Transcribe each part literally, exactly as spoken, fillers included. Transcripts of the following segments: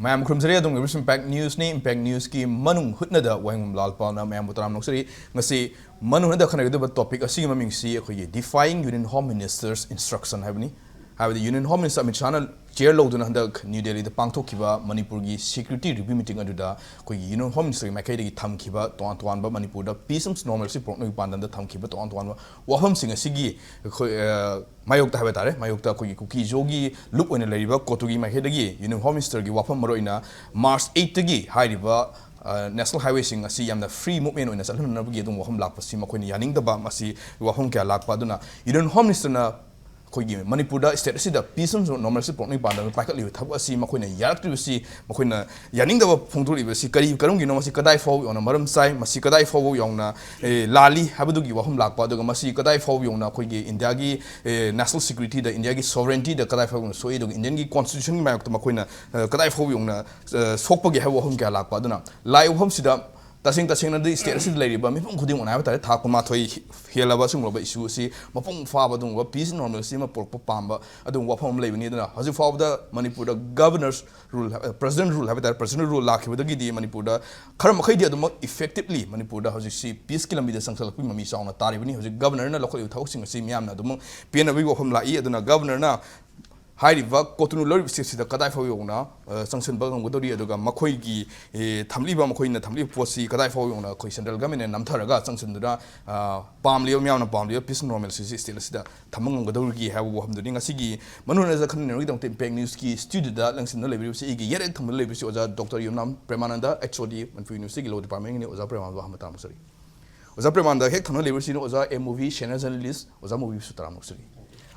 ꯃꯌꯥꯝ ꯈꯨꯔꯨꯝꯖꯔꯤ꯫ ꯑꯗꯣꯝꯒꯤ impact ꯅ꯭ꯌꯨꯁꯅꯤ꯫ Impact ꯅ꯭ꯌꯨꯁꯀꯤ ꯃꯅꯨꯡ ꯍꯨꯠꯅꯗ ꯋꯥꯍꯦꯡꯕꯝ ꯂꯥꯜꯄꯥꯅ ꯃꯌꯥꯝꯕꯨ ꯇꯔꯥꯝꯅ ꯑꯣꯛꯆꯔꯤ꯫ ꯉꯁꯤ ꯃꯅꯨꯡ ꯍꯨꯠꯅꯗ ꯈꯟꯅꯒꯗꯕ ꯇꯣꯄꯤꯛ ꯑꯁꯤꯒꯤ ꯃꯃꯤꯡꯁꯤ ꯑꯩꯈꯣꯏꯒꯤ Defying Union Home Minister's Instruction ꯍꯥꯏꯕꯅꯤ꯫ ꯍꯥꯏꯕꯗꯤ ꯌꯨꯅꯤꯌꯟ ꯍꯣꯝ ꯃꯤꯅꯤꯁꯇꯔ ꯑꯃꯤꯠ ꯁꯥꯍꯅ ꯆꯤꯌꯔ ꯂꯧꯗꯨꯅ ꯍꯟꯗꯛ ꯅ꯭ꯌꯨ ꯗꯦꯜꯂꯤꯗ ꯄꯥꯡꯊꯣꯛꯈꯤꯕ ꯃꯅꯤꯄꯨꯔꯒꯤ ꯁꯦꯀ꯭ꯌꯨꯔꯤꯇꯤ ꯔꯤꯚ꯭ꯌꯨ ꯃꯤꯇꯤꯡ ꯑꯗꯨꯗ ꯑꯩꯈꯣꯏꯒꯤ ꯌꯨꯅꯤꯌꯟ ꯍꯣꯝ ꯃꯤꯅꯤꯁꯇꯔꯒꯤ ꯃꯥꯏꯀꯩꯗꯒꯤ ꯊꯝꯈꯤꯕ ꯇꯣꯉꯥꯟ ꯇꯣꯉꯥꯟꯕ ꯃꯅꯤꯄꯨꯔꯗ peace and normalcy ꯄꯨꯔꯛꯅꯕꯒꯤ ꯄꯥꯟꯗꯝꯗ ꯊꯝꯈꯤꯕ ꯇꯣꯉꯥꯟ ꯇꯣꯉꯥꯟꯕ ꯋꯥꯐꯝꯁꯤꯡ ꯑꯁꯤꯒꯤ ꯑꯩꯈꯣꯏ, ꯑ, ꯃꯥꯌꯣꯛꯇ ꯍꯥꯏꯕ ꯇꯥꯔꯦ, ꯃꯥꯌꯣꯛꯇ ꯑꯩꯈꯣꯏꯒꯤ ꯀꯨꯀꯤ ꯖꯣꯒꯤ ꯂꯨꯞ ꯑꯣꯏꯅ ꯂꯩꯔꯤꯕ ꯀꯣꯇꯨꯒꯤ ꯃꯥꯏꯀꯩꯗꯒꯤ ꯌꯨꯅꯤꯌꯟ ꯍꯣꯝ ꯃꯤꯅꯤꯁꯇꯔꯒꯤ ꯋꯥꯐꯝ ꯃꯔꯨꯑꯣꯏꯅ ꯃꯥꯔꯆ ꯑꯩꯠꯇꯒꯤ ꯍꯥꯏꯔꯤꯕ, ꯑ, ꯅꯦꯁꯅꯦꯜ ꯍꯥꯏꯋꯦꯁꯤꯡ ꯑꯁꯤ ꯌꯥꯝꯅ ꯐ꯭ꯔꯤ ꯃꯨꯞꯃꯦꯟ ꯑꯣꯏꯅ ꯆꯠꯍꯟꯅꯕꯒꯤ ꯑꯗꯨꯝ ꯋꯥꯐꯝ ꯂꯥꯛꯄꯁꯤ ꯃꯈꯣꯏꯅ ꯌꯥꯅꯤꯡꯗꯕ, ꯃꯁꯤ ꯋꯥꯐꯝ ꯀꯌꯥ ꯂꯥꯛꯄ꯫ ꯑꯗꯨꯅ ꯌꯨꯅꯤꯌꯟ ꯍꯣꯝ ꯃꯤꯅꯤꯁꯇꯔꯅ ꯑꯩꯈꯣꯏꯒꯤ ꯃꯅꯤꯄꯨꯔꯗ, ꯁ꯭ꯇꯦꯠ ꯑꯁꯤꯗ peace and normalcy ꯄꯨꯔꯛꯅꯕꯒꯤ ꯄꯥꯟꯗꯝꯗ ꯄꯥꯏꯈꯠꯂꯤꯕ ꯊꯕꯛ ꯑꯁꯤ ꯃꯈꯣꯏꯅ ꯌꯥꯔꯛꯇ꯭ꯔꯤꯕꯁꯤ, ꯃꯈꯣꯏꯅ ꯌꯥꯅꯤꯡꯗꯕ ꯐꯣꯡꯗꯣꯛꯂꯤꯕꯁꯤ ꯀꯔꯤ, ꯀꯔꯝꯒꯤꯅꯣ? ꯃꯁꯤ ꯀꯗꯥꯏ ꯐꯥꯎꯕ ꯌꯧꯅ ꯃꯔꯝ ꯆꯥꯏ? ꯃꯁꯤ ꯀꯗꯥꯏ ꯐꯥꯎꯕ ꯌꯧꯅ, ꯑꯦ, ꯂꯥꯜꯂꯤ ꯍꯥꯏꯕꯗꯨꯒꯤ ꯋꯥꯐꯝ ꯂꯥꯛꯄ, ꯑꯗꯨꯒ ꯃꯁꯤ ꯀꯗꯥꯏ ꯐꯥꯎꯕ ꯌꯧꯅ ꯑꯩꯈꯣꯏꯒꯤ ꯏꯟꯗꯤꯌꯥꯒꯤ, ꯑꯦ, ꯅꯦꯁꯅꯦꯜ ꯁꯦꯀ꯭ꯌꯨꯔꯤꯇꯤꯗ, ꯏꯟꯗꯤꯌꯥꯒꯤ ꯁꯣꯚꯔꯦꯟꯇꯤꯗ ꯀꯗꯥꯏ ꯐꯥꯎꯕ ꯌꯧꯅ ꯁꯣꯛꯏ, ꯑꯗꯨꯒ ꯏꯟꯗꯤꯌꯟꯒꯤ ꯀꯣꯟꯁꯇꯤꯇ꯭ꯌꯨꯁꯟꯒꯤ ꯃꯥꯌꯣꯛꯇ ꯃꯈꯣꯏꯅ, ꯑ, ꯀꯗꯥꯏ ꯐꯥꯎꯕ ꯌꯧꯅ, ꯑ, ꯁꯣꯛꯄꯒꯦ ꯍꯥꯏꯕ ꯋꯥꯐꯝ ꯀꯌꯥ ꯂꯥꯛꯄ꯫ ꯑꯗꯨꯅ ꯂꯥꯛꯏꯕ ꯋꯥꯐꯝꯁꯤꯗ ꯇꯁꯦꯡ ꯇꯁꯦꯡꯅꯗꯤ ꯁ꯭ꯇꯦꯠ ꯑꯁꯤꯗ ꯂꯩꯔꯤꯕ ꯃꯤꯄꯨꯝ ꯈꯨꯗꯤꯡꯃꯛꯅ ꯍꯥꯏꯕ ꯇꯥꯔꯦ, ꯊꯥ ꯀꯨꯟꯃꯥꯊꯣꯏ ꯍꯦꯜꯂꯕ ꯑꯁꯤꯒꯨꯝꯂꯕ ꯏꯁꯨ ꯑꯁꯤ ꯃꯄꯨꯡ ꯐꯥꯕ ꯑꯗꯨꯒꯨꯝꯕ peace and normalcy ꯑꯃ ꯄꯨꯔꯛꯄ ꯄꯥꯝꯕ ꯑꯗꯨꯒꯨꯝꯕ ꯋꯥꯐꯝ ꯑꯃ ꯂꯩꯕꯅꯤ꯫ ꯑꯗꯨꯅ ꯍꯧꯖꯤꯛ ꯐꯥꯎꯕꯗ ꯃꯅꯤꯄꯨꯔꯗ ꯒꯕꯔꯅꯔꯁ ꯔꯨꯜ ꯍꯥꯏ-, ꯄ꯭ꯔꯦꯁꯤꯗꯦꯟ ꯔꯨꯜ ꯍꯥꯏꯕ ꯇꯥꯔꯦ, ꯄ꯭ꯔꯦꯁꯤꯗꯦꯟ ꯔꯨꯜ ꯂꯥꯛꯈꯤꯕꯗꯒꯤꯗꯤ ꯃꯅꯤꯄꯨꯔꯗ ꯈꯔ ꯃꯈꯩꯗꯤ ꯑꯗꯨꯃꯛ ꯏꯐꯦꯛꯇꯤꯕꯂꯤ ꯃꯅꯤꯄꯨꯔꯗ ꯍꯧꯖꯤꯛꯁꯤ ꯄꯤꯁꯀꯤ ꯂꯝꯕꯤꯗ ꯆꯪꯁꯤꯜꯂꯛꯄꯒꯤ ꯃꯃꯤ ꯆꯥꯎꯅ ꯇꯥꯔꯤꯕꯅꯤ꯫ ꯍꯧꯖꯤꯛ ꯒꯕꯔꯅꯔꯅ ꯂꯧꯈꯠꯂꯤꯕ ꯊꯕꯛꯁꯤꯡ ꯑꯁꯤ ꯃꯤꯌꯥꯝꯅ ꯑꯗꯨꯃꯛ ꯄꯦꯟꯅꯕꯒꯤ ꯋꯥꯐꯝ ꯂꯥꯛꯏ꯫ ꯑꯗꯨꯅ ꯒꯕꯔꯅꯔꯅ ꯍꯥꯏꯔꯤꯕ ꯀꯣꯇꯨꯅꯨ ꯂꯧꯔꯤꯕ ꯁꯤꯠꯁꯤꯗ ꯀꯗꯥꯏ ꯐꯥꯎ ꯌꯧꯅ, ꯑ, ꯆꯪꯁꯤꯟꯕ ꯉꯝꯒꯗꯧꯔꯤ, ꯑꯗꯨꯒ ꯃꯈꯣꯏꯒꯤ, ꯑꯦ, ꯊꯝꯂꯤꯕ, ꯃꯈꯣꯏꯅ ꯊꯝꯂꯤꯕ ꯄꯣꯠꯁꯤ ꯀꯗꯥꯏ ꯐꯥꯎ ꯌꯧꯅ ꯑꯩꯈꯣꯏ ꯁꯦꯟꯇ꯭ꯔꯦꯜ ꯒꯃꯦꯟꯅ ꯅꯝꯊꯔꯒ ꯆꯪꯁꯤꯟꯗꯨꯅ, ꯑ, ꯄꯥꯝꯂꯤꯕ, ꯃꯤꯌꯥꯝꯅ ꯄꯥꯝꯂꯤꯕ peace and normalcy ꯁꯤ ꯁ꯭ꯇꯦꯠ ꯑꯁꯤꯗ ꯊꯝꯕ ꯉꯝꯒꯗꯧꯔꯤꯒꯦ ꯍꯥꯏꯕ ꯋꯥꯐꯝꯗꯨꯅꯤ꯫ ꯉꯁꯤꯒꯤ ꯃꯅꯨꯡ ꯍꯨꯠꯅ ꯈꯟꯅꯅꯕꯒꯤꯗꯃꯛꯇ ꯏꯝꯄꯦꯛ ꯅ꯭ꯌꯨꯁꯀꯤ ꯁ꯭ꯇꯨꯗꯤꯑꯣꯗ ꯂꯦꯡꯁꯤꯟꯗꯨꯅ ꯂꯩꯕꯤꯔꯤꯕꯁꯤ ꯑꯩꯒꯤ ꯌꯦꯠ ꯍꯦꯛ ꯊꯪꯕꯗ ꯂꯩꯕꯁꯤ ꯑꯣꯖꯥ ꯗꯣꯛꯇꯔ ꯌꯨꯝꯅꯥꯝ ꯄ꯭ꯔꯦꯃꯥꯅꯟꯗ, ꯑꯩꯆ ꯑꯣ ꯗꯤ ꯃꯅꯤꯄꯨꯔ ꯌꯨꯅꯤꯚꯔꯁꯤꯇꯤꯒꯤ ꯂꯣ ꯗꯤꯄꯥꯔꯠꯃꯦꯟꯒꯤꯅꯤ꯫ ꯑꯣꯖꯥ ꯄ꯭ꯔꯦꯃꯥꯅꯟꯗ ꯑꯍꯥꯟꯕ ꯇꯥꯛꯄ ꯁꯔꯤ꯫ ꯑꯣꯖꯥ ꯄ꯭ꯔꯦꯃꯥꯅꯟꯗ ꯍꯦꯛ ꯊꯪꯅ ꯂꯩꯕꯁꯤꯅ ꯑꯣꯖꯥ ꯑꯦꯝ ꯃꯨꯚꯤ, ꯁꯦꯅꯤꯌꯔ ꯖꯔꯅꯦꯂꯤꯁ꯭ꯠ ꯑꯣꯖꯥ ꯃꯨꯚꯤꯁꯨ ꯇꯔꯥꯝꯅ ꯑꯣꯛꯆꯔꯤ꯫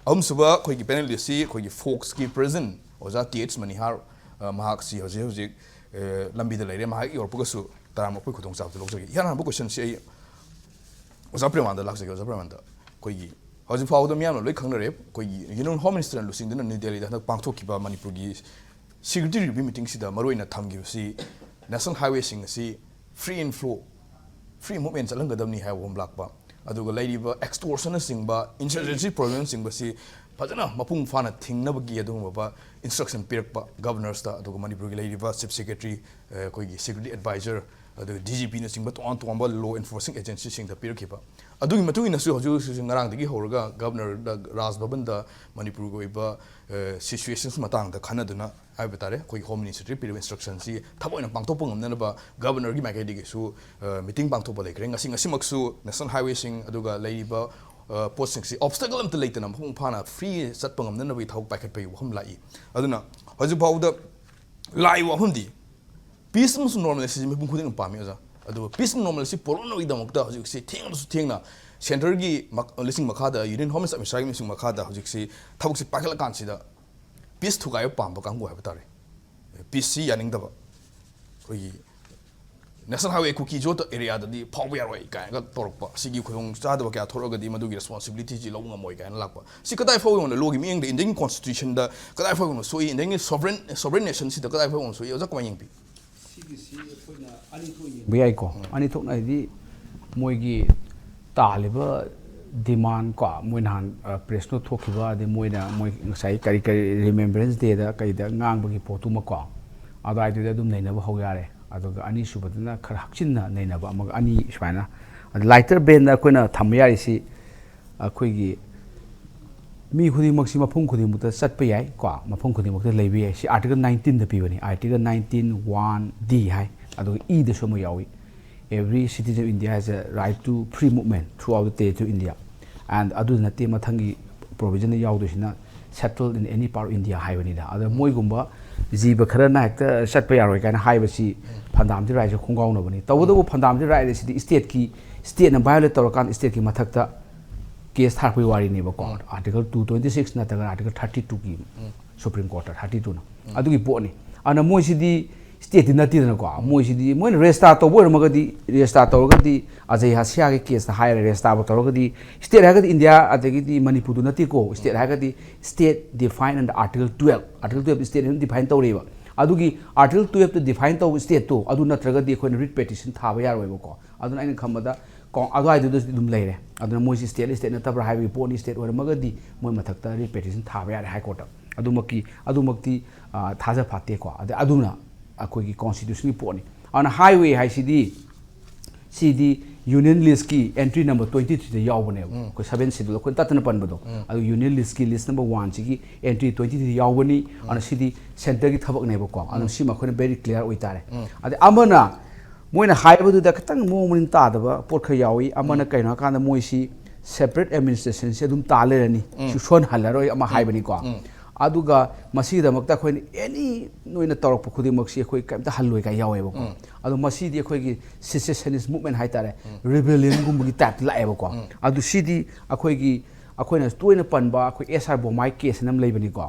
ꯑꯍꯨꯝꯁꯨꯕ ꯑꯩꯈꯣꯏꯒꯤ ꯄꯦꯅꯦꯂꯤꯁ꯭ꯠꯁꯤ ꯑꯩꯈꯣꯏꯒꯤ ꯐꯣꯛꯁꯀꯤ ꯄ꯭ꯔꯦꯁꯤꯗꯦꯟꯠ ꯑꯣꯖꯥ ꯇꯤ ꯑꯩꯆ ꯃꯅꯤꯍꯥꯔ, ꯑ, ꯃꯍꯥꯛꯁꯤ ꯍꯧꯖꯤꯛ ꯍꯧꯖꯤꯛ, ꯑ, ꯂꯝꯕꯤꯗ ꯂꯩꯔꯦ꯫ ꯃꯍꯥꯛ ꯌꯧꯔꯛꯄꯒꯁꯨ ꯇꯔꯥꯝꯅ ꯑꯣꯛꯄꯒꯤ ꯈꯨꯗꯣꯡꯆꯥꯕꯗꯨ ꯂꯧꯖꯒꯦ꯫ ꯏꯍꯥꯟ ꯍꯥꯟꯕ ꯀꯣꯏꯁꯟꯁꯤ ꯑꯩ ꯑꯣꯖꯥ ꯄ꯭ꯔꯦꯃꯥꯅꯟꯗ ꯂꯥꯛꯆꯒꯦ꯫ ꯑꯣꯖꯥ ꯄ꯭ꯔꯦꯃꯥꯅꯟꯗ, ꯑꯩꯈꯣꯏꯒꯤ ꯍꯧꯖꯤꯛ ꯐꯥꯎꯕꯗ ꯃꯤꯌꯥꯝꯅ ꯂꯣꯏ ꯈꯪꯅꯔꯦ, ꯑꯩꯈꯣꯏꯒꯤ ꯌꯨꯅꯤꯌꯟ ꯍꯣꯝ ꯃꯤꯅꯤꯁꯇꯔꯅ ꯂꯨꯆꯤꯡꯗꯨꯅ ꯅ꯭ꯌꯨ ꯗꯦꯜꯂꯤꯗ ꯍꯟꯗꯛ ꯄꯥꯡꯊꯣꯛꯈꯤꯕ ꯃꯅꯤꯄꯨꯔꯒꯤ ꯁꯦꯀ꯭ꯌꯨꯔꯤꯇꯤ ꯔꯤꯚ꯭ꯌꯨ ꯃꯤꯇꯤꯡꯁꯤꯗ ꯃꯔꯨꯑꯣꯏꯅ ꯊꯝꯈꯤꯕꯁꯤ ꯅꯦꯁꯅꯦꯜ ꯍꯥꯏꯋꯦꯁꯤꯡ ꯑꯁꯤ free and flow, free movement ꯆꯠꯍꯟꯒꯗꯕꯅꯤ ꯍꯥꯏꯕ ꯋꯥꯐꯝ ꯂꯥꯛꯄ, ꯑꯗꯨꯒ ꯂꯩꯔꯤꯕ ꯑꯦꯛꯁꯇꯣꯔꯁꯟꯅꯆꯤꯡꯕ, ꯏꯟꯁꯔꯖꯦꯟꯁꯤ ꯄ꯭ꯔꯣꯕ꯭ꯂꯦꯝꯅꯆꯤꯡꯕꯁꯤ ꯐꯖꯅ ꯃꯄꯨꯡ ꯐꯥꯅ ꯊꯤꯡꯅꯕꯒꯤ ꯑꯗꯨꯒꯨꯝꯂꯕ instruction ꯄꯤꯔꯛꯄ governorsꯇ, ꯑꯗꯨꯒ ꯃꯅꯤꯄꯨꯔꯒꯤ ꯂꯩꯔꯤꯕ chief secretary, ꯑꯩꯈꯣꯏꯒꯤ security advisor, ꯑꯗꯨꯒ D G Pꯅꯆꯤꯡꯕ ꯇꯣꯉꯥꯟ ꯇꯣꯉꯥꯟꯕ law enforcing agencyꯁꯤꯡꯗ ꯄꯤꯔꯛꯈꯤꯕ꯫ ꯑꯗꯨꯒꯤ ꯃꯇꯨꯡ ꯏꯟꯅꯁꯨ ꯍꯧꯖꯤꯛ ꯍꯧꯖꯤꯛ ꯉꯔꯥꯡꯗꯒꯤ ꯍꯧꯔꯒ governorꯗ, ꯔꯥꯖ ꯚꯕꯟꯗ ꯃꯅꯤꯄꯨꯔꯒꯤ ꯑꯣꯏꯕ, ꯑ, situations ꯃꯇꯥꯡꯗ ꯈꯟꯅꯗꯨꯅ ꯍꯥꯏꯕ ꯇꯥꯔꯦ, ꯑꯩꯈꯣꯏꯒꯤ home ministryꯗ ꯄꯤꯔꯤꯕ instructionꯁꯤ ꯊꯕꯛ ꯑꯣꯏꯅ ꯄꯥꯡꯊꯣꯛꯄ ꯉꯝꯅꯅꯕ governorꯒꯤ ꯃꯥꯏꯀꯩꯗꯒꯤꯁꯨ, ꯑ, meeting ꯄꯥꯡꯊꯣꯛꯄ ꯂꯩꯈ꯭ꯔꯦ꯫ ꯉꯁꯤ, ꯉꯁꯤꯃꯛꯁꯨ national highwayꯁꯤꯡ ꯑꯗꯨꯒ ꯂꯩꯔꯤꯕ, ꯑ, ꯄꯣꯠꯁꯤꯡꯁꯤ obstacle ꯑꯝꯇ ꯂꯩꯇꯅ ꯃꯄꯨꯡ ꯐꯥꯅ free ꯆꯠꯄ ꯉꯝꯅꯅꯕꯒꯤ ꯊꯕꯛ ꯄꯥꯏꯈꯠꯄꯒꯤ ꯋꯥꯐꯝ ꯂꯥꯛꯏ꯫ ꯑꯗꯨꯅ ꯍꯧꯖꯤꯛ ꯐꯥꯎꯕꯗ ꯂꯥꯛꯏ ꯋꯥꯐꯝꯗꯤ peace ꯑꯃꯁꯨꯡ normalcyꯁꯤ ꯃꯤꯄꯨꯝ ꯈꯨꯗꯤꯡꯃꯛ ꯄꯥꯝꯃꯤ, ꯑꯣꯖꯥ꯫ ꯑꯗꯨꯕꯨ peace ꯑꯃꯁꯨꯡ normalcy ꯄꯨꯔꯛꯅꯕꯒꯤꯗꯃꯛꯇ ꯍꯧꯖꯤꯛꯁꯤ ꯊꯦꯡꯂꯕꯁꯨ ꯊꯦꯡꯅ centreꯒꯤ ꯃꯛ-, ꯂꯨꯆꯤꯡ ꯃꯈꯥꯗ, Union Home Minister ꯑꯃꯤꯠ ꯁꯥꯍꯒꯤ ꯂꯨꯆꯤꯡ ꯃꯈꯥꯗ ꯍꯧꯖꯤꯛꯁꯤ ꯊꯕꯛꯁꯤ ꯄꯥꯏꯈꯠꯂꯀꯥꯟꯁꯤꯗ peace ꯊꯨꯒꯥꯏꯕ ꯄꯥꯝꯕ ꯀꯥꯡꯕꯨ ꯍꯥꯏꯕ ꯇꯥꯔꯦ꯫ Peaceꯁꯤ ꯌꯥꯅꯤꯡꯗꯕ, ꯑꯩꯈꯣꯏꯒꯤ national highway ꯀꯨꯀꯤ ꯖꯣꯠꯇ areaꯗꯗꯤ ꯐꯥꯎꯕ ꯌꯥꯔꯣꯏ ꯀꯥꯏꯅꯒ ꯇꯧꯔꯛꯄ, ꯁꯤꯒꯤ ꯈꯨꯗꯣꯡ ꯆꯥꯗꯕ ꯀꯌꯥ ꯊꯣꯛꯂꯒꯗꯤ ꯃꯗꯨꯒꯤ responsibilityꯁꯤ ꯂꯧꯕ ꯉꯝꯃꯣꯏ ꯀꯥꯏꯅ ꯂꯥꯛꯄ, ꯁꯤ ꯀꯗꯥꯏ ꯐꯥꯎ ꯌꯧꯅ lawꯒꯤ ꯃꯤꯠꯌꯦꯡꯗ Indianꯒꯤ constitutionꯗ ꯀꯗꯥꯏ ꯐꯥꯎ ꯌꯧꯅ ꯁꯣꯛꯏ, Indianꯒꯤ sovereign, sovereign nationꯁꯤꯗ ꯀꯗꯥꯏ ꯐꯥꯎ ꯌꯧꯅ ꯁꯣꯛꯏ, ꯑꯣꯖꯥ ꯀꯃꯥꯏꯅ ꯌꯦꯡꯕꯤ? ꯁꯤꯒꯤꯁꯤ ꯑꯩꯈꯣꯏꯅ ꯑꯅꯤ ꯊꯣꯛꯅ ꯌꯦꯡꯕ ꯌꯥꯏꯀꯣ꯫ ꯑꯅꯤ ꯊꯣꯛꯅ ꯍꯥꯏꯗꯤ ꯃꯣꯏꯒꯤ ꯇꯥꯜꯂꯤꯕ demand ꯀꯣ, ꯃꯣꯏ ꯅꯍꯥꯟ, ꯑ, press note ꯊꯣꯛꯈꯤꯕ, ꯑꯗꯩ ꯃꯣꯏꯅ ꯃꯣꯏ ꯉꯁꯥꯏ ꯀꯔꯤ ꯀꯔꯤ Remembrance Dayꯗ ꯀꯩꯗ ꯉꯥꯡꯕꯒꯤ ꯄꯣꯠꯇꯨꯃꯀꯣ, ꯑꯗꯨꯋꯥꯏꯗꯨꯗ ꯑꯗꯨꯝ ꯅꯩꯅꯕ ꯍꯧ ꯌꯥꯔꯦ꯫ ꯑꯗꯨꯒ ꯑꯅꯤꯁꯨꯕꯗꯅ ꯈꯔ ꯍꯛꯆꯤꯟꯅ ꯅꯩꯅꯕ ꯑꯃꯒ, ꯑꯅꯤ ꯁꯨꯃꯥꯏꯅ꯫ ꯑꯗ lighter banꯗ ꯑꯩꯈꯣꯏꯅ ꯊꯝꯕ ꯌꯥꯔꯤꯁꯤ ꯑꯩꯈꯣꯏꯒꯤ ꯃꯤ ꯈꯨꯗꯤꯡꯃꯛꯁꯤ ꯃꯐꯝ ꯈꯨꯗꯤꯡꯃꯛꯇ ꯆꯠꯄ ꯌꯥꯏ ꯀꯣ, ꯃꯐꯝ ꯈꯨꯗꯤꯡꯃꯛꯇ ꯂꯩꯕ ꯌꯥꯏ꯫ ꯁꯤ Article nineteenꯗ ꯄꯤꯕꯅꯤ, Article nineteen one D ꯍꯥꯏ꯫ ꯑꯗꯨꯒ Eꯗꯁꯨ ꯑꯃ ꯌꯥꯎꯏ, "Every citizen of India has a right to free movement throughout the territory of India." And ꯑꯗꯨ ꯅꯠꯇꯦ, ꯃꯊꯪꯒꯤ provisionꯗ ꯌꯥꯎꯗꯣꯏꯁꯤꯅ "Settled in any part of India" ꯍꯥꯏꯕꯅꯤꯗ꯫ ꯑꯗ ꯃꯣꯏꯒꯨꯝꯕ ꯖꯤꯕ ꯈꯔꯅ ꯍꯦꯛꯇ ꯆꯠꯄ ꯌꯥꯔꯣꯏ ꯀꯥꯏꯅ ꯍꯥꯏꯕꯁꯤ fundamental rightꯁꯦ ꯈꯣꯡꯒꯥꯎꯅꯕꯅꯤ꯫ ꯇꯧꯕꯇꯕꯨ fundamental right ꯑꯁꯤꯗꯤ stateꯀꯤ, stateꯅ violate ꯇꯧꯔꯀꯥꯟꯗ stateꯀꯤ ꯃꯊꯛꯇ case ꯊꯥꯔꯛꯄꯒꯤ ꯋꯥꯔꯤꯅꯦꯕꯀꯣ꯫ Article two twenty six ꯅꯠꯇ꯭ꯔꯒ Article thirty twoꯒꯤ, Supreme Courtꯇ thirty twoꯅ ꯑꯗꯨꯒꯤ ꯄꯣꯠꯅꯤ꯫ ꯑꯗꯨꯅ ꯃꯣꯏꯁꯤꯗꯤ stateꯇꯤ ꯅꯠꯇꯦꯗꯅꯀꯣ꯫ ꯃꯣꯏꯁꯤꯗꯤ ꯃꯣꯏꯅ register ꯇꯧꯕ ꯑꯣꯏꯔꯝꯃꯒꯗꯤ, register ꯇꯧꯔꯒꯗꯤ ꯑꯖꯌ ꯍꯁꯤꯌꯥꯒꯤ caseꯇ ꯍꯥꯏꯔꯦ, registerꯕꯨ ꯇꯧꯔꯒꯗꯤ state ꯍꯥꯏꯔꯒꯗꯤ India ꯑꯗꯒꯤꯗꯤ ꯃꯅꯤꯄꯨꯔꯗꯨ ꯅꯠꯇꯦꯀꯣ꯫ State ꯍꯥꯏꯔꯒꯗꯤ state defined under Article twelve, Article twelve state ꯑꯗꯨꯝ define ꯇꯧꯔꯤꯕ꯫ ꯑꯗꯨꯒꯤ Article twelveꯇ define ꯇꯧꯕ stateꯇꯣ ꯑꯗꯨ ꯅꯠꯇ꯭ꯔꯒꯗꯤ ꯑꯩꯈꯣꯏꯅ writ petition ꯊꯥꯕ ꯌꯥꯔꯣꯏꯕꯀꯣ꯫ ꯑꯗꯨꯅ ꯑꯩꯅ ꯈꯟꯕꯗ ꯀꯣ, ꯑꯗꯨꯋꯥꯏꯗꯨꯗꯁꯨ ꯑꯗꯨꯝ ꯂꯩꯔꯦ꯫ ꯑꯗꯨꯅ ꯃꯣꯏꯁꯤ ꯁ꯭ꯇꯦꯠ ꯁ꯭ꯇꯦꯠ ꯅꯠꯇꯕ꯭ꯔꯥ ꯍꯥꯏꯕꯒꯤ ꯄꯣꯠꯅꯤ꯫ ꯁ꯭ꯇꯦꯠ ꯑꯣꯏꯔꯝꯃꯒꯗꯤ ꯃꯣꯏ ꯃꯊꯛꯇ ꯔꯤꯠ ꯄꯦꯇꯤꯁꯟ ꯊꯥꯕ ꯌꯥꯔꯦ ꯍꯥꯏ ꯀꯣꯔꯠꯇ꯫ ꯑꯗꯨꯃꯛꯀꯤ ꯑꯗꯨꯃꯛꯇꯤ ꯑ, ꯊꯥꯖ ꯐꯥꯠꯇꯦꯀꯣ꯫ ꯑꯗꯩ ꯑꯗꯨꯅ ꯑꯩꯈꯣꯏꯒꯤ ꯀꯣꯟꯁꯇꯤꯇ꯭ꯌꯨꯁꯟꯒꯤ ꯄꯣꯠꯅꯤ꯫ ꯑꯗꯨꯅ ꯍꯥꯏꯋꯦ ꯍꯥꯏꯁꯤꯗꯤ ꯁꯤꯗꯤ ꯌꯨꯅꯤꯌꯟ ꯂꯤꯁꯀꯤ ꯑꯦꯟꯇ꯭ꯔꯤ ꯅꯝꯕꯔ ꯇ꯭ꯋꯦꯟꯇꯤ ꯊ꯭ꯔꯤꯗ ꯌꯥꯎꯕꯅꯦꯕ꯫ ꯑꯩꯈꯣꯏ ꯁꯕꯦꯟ ꯁꯦꯗꯨꯜ ꯑꯩꯈꯣꯏꯅ ꯇꯠꯇꯅ ꯄꯟꯕꯗꯣ꯫ ꯑꯗꯨ ꯌꯨꯅꯤꯌꯟ ꯂꯤꯁꯀꯤ ꯂꯤꯁ ꯅꯝꯕꯔ ꯋꯥꯟꯁꯤꯒꯤ ꯑꯦꯟꯇ꯭ꯔꯤ ꯇ꯭ꯋꯦꯟꯇꯤ ꯊ꯭ꯔꯤꯗ ꯌꯥꯎꯕꯅꯤ꯫ ꯑꯗꯨꯅ ꯁꯤꯗꯤ ꯁꯦꯟꯇꯔꯒꯤ ꯊꯕꯛꯅꯦꯕꯀꯣ꯫ ꯑꯗꯨꯅ ꯁꯤꯃ ꯑꯩꯈꯣꯏꯅ ꯚꯦꯔꯤ ꯀ꯭ꯂꯤꯌꯥꯔ ꯑꯣꯏꯇꯥꯔꯦ꯫ ꯑꯗꯩ ꯑꯃꯅ ꯃꯣꯏꯅ ꯍꯥꯏꯕꯗꯨꯗ ꯈꯤꯇꯪ ꯃꯑꯣꯡ ꯃꯔꯤꯟ ꯇꯥꯗꯕ ꯄꯣꯠ ꯈꯔ ꯌꯥꯎꯏ꯫ ꯑꯃꯅ ꯀꯩꯅꯣ ꯍꯥꯏꯀꯥꯟꯗ ꯃꯣꯏꯁꯤ ꯁꯦꯄꯔꯦꯠ ꯑꯦꯗꯃꯤꯅꯤꯁꯇ꯭ꯔꯦꯁꯟꯁꯤ ꯑꯗꯨꯝ ꯇꯥ ꯂꯩꯔꯅꯤ, ꯁꯨ ꯁꯣꯟꯍꯜꯂꯔꯣꯏ ꯑꯃ ꯍꯥꯏꯕꯅꯤꯀꯣ꯫ ꯑꯗꯨꯒ ꯃꯁꯤꯒꯤꯗꯃꯛꯇ ꯑꯩꯈꯣꯏꯅ ꯑꯦꯅꯤ ꯅꯣꯏꯅ ꯇꯧꯔꯛꯄ ꯈꯨꯗꯤꯡꯃꯛꯁꯤ ꯑꯩꯈꯣꯏ ꯀꯩꯝꯇ ꯍꯜꯂꯣꯏ ꯀꯥꯏ ꯌꯥꯎꯋꯦꯕꯀꯣ꯫ ꯑꯗꯣ ꯃꯁꯤꯗꯤ ꯑꯩꯈꯣꯏꯒꯤ ꯁꯤꯁꯦꯁꯅꯤꯁ ꯃꯨꯞꯃꯦꯟ ꯍꯥꯏꯇꯥꯔꯦ, ꯔꯤꯕꯦꯂꯤꯌꯟꯒꯨꯝꯕꯒꯤ ꯇꯥꯏꯞꯇ ꯂꯥꯛꯑꯦꯕꯀꯣ꯫ ꯑꯗꯨ ꯁꯤꯗꯤ ꯑꯩꯈꯣꯏꯒꯤ ꯑꯩꯈꯣꯏꯅ ꯇꯣꯏꯅ ꯄꯟꯕ ꯑꯩꯈꯣꯏ ꯑꯦꯁ ꯑꯥꯔ ꯕꯣꯃꯥꯏ ꯀꯦꯁ ꯑꯅ ꯑꯃ ꯂꯩꯕꯅꯤꯀꯣ꯫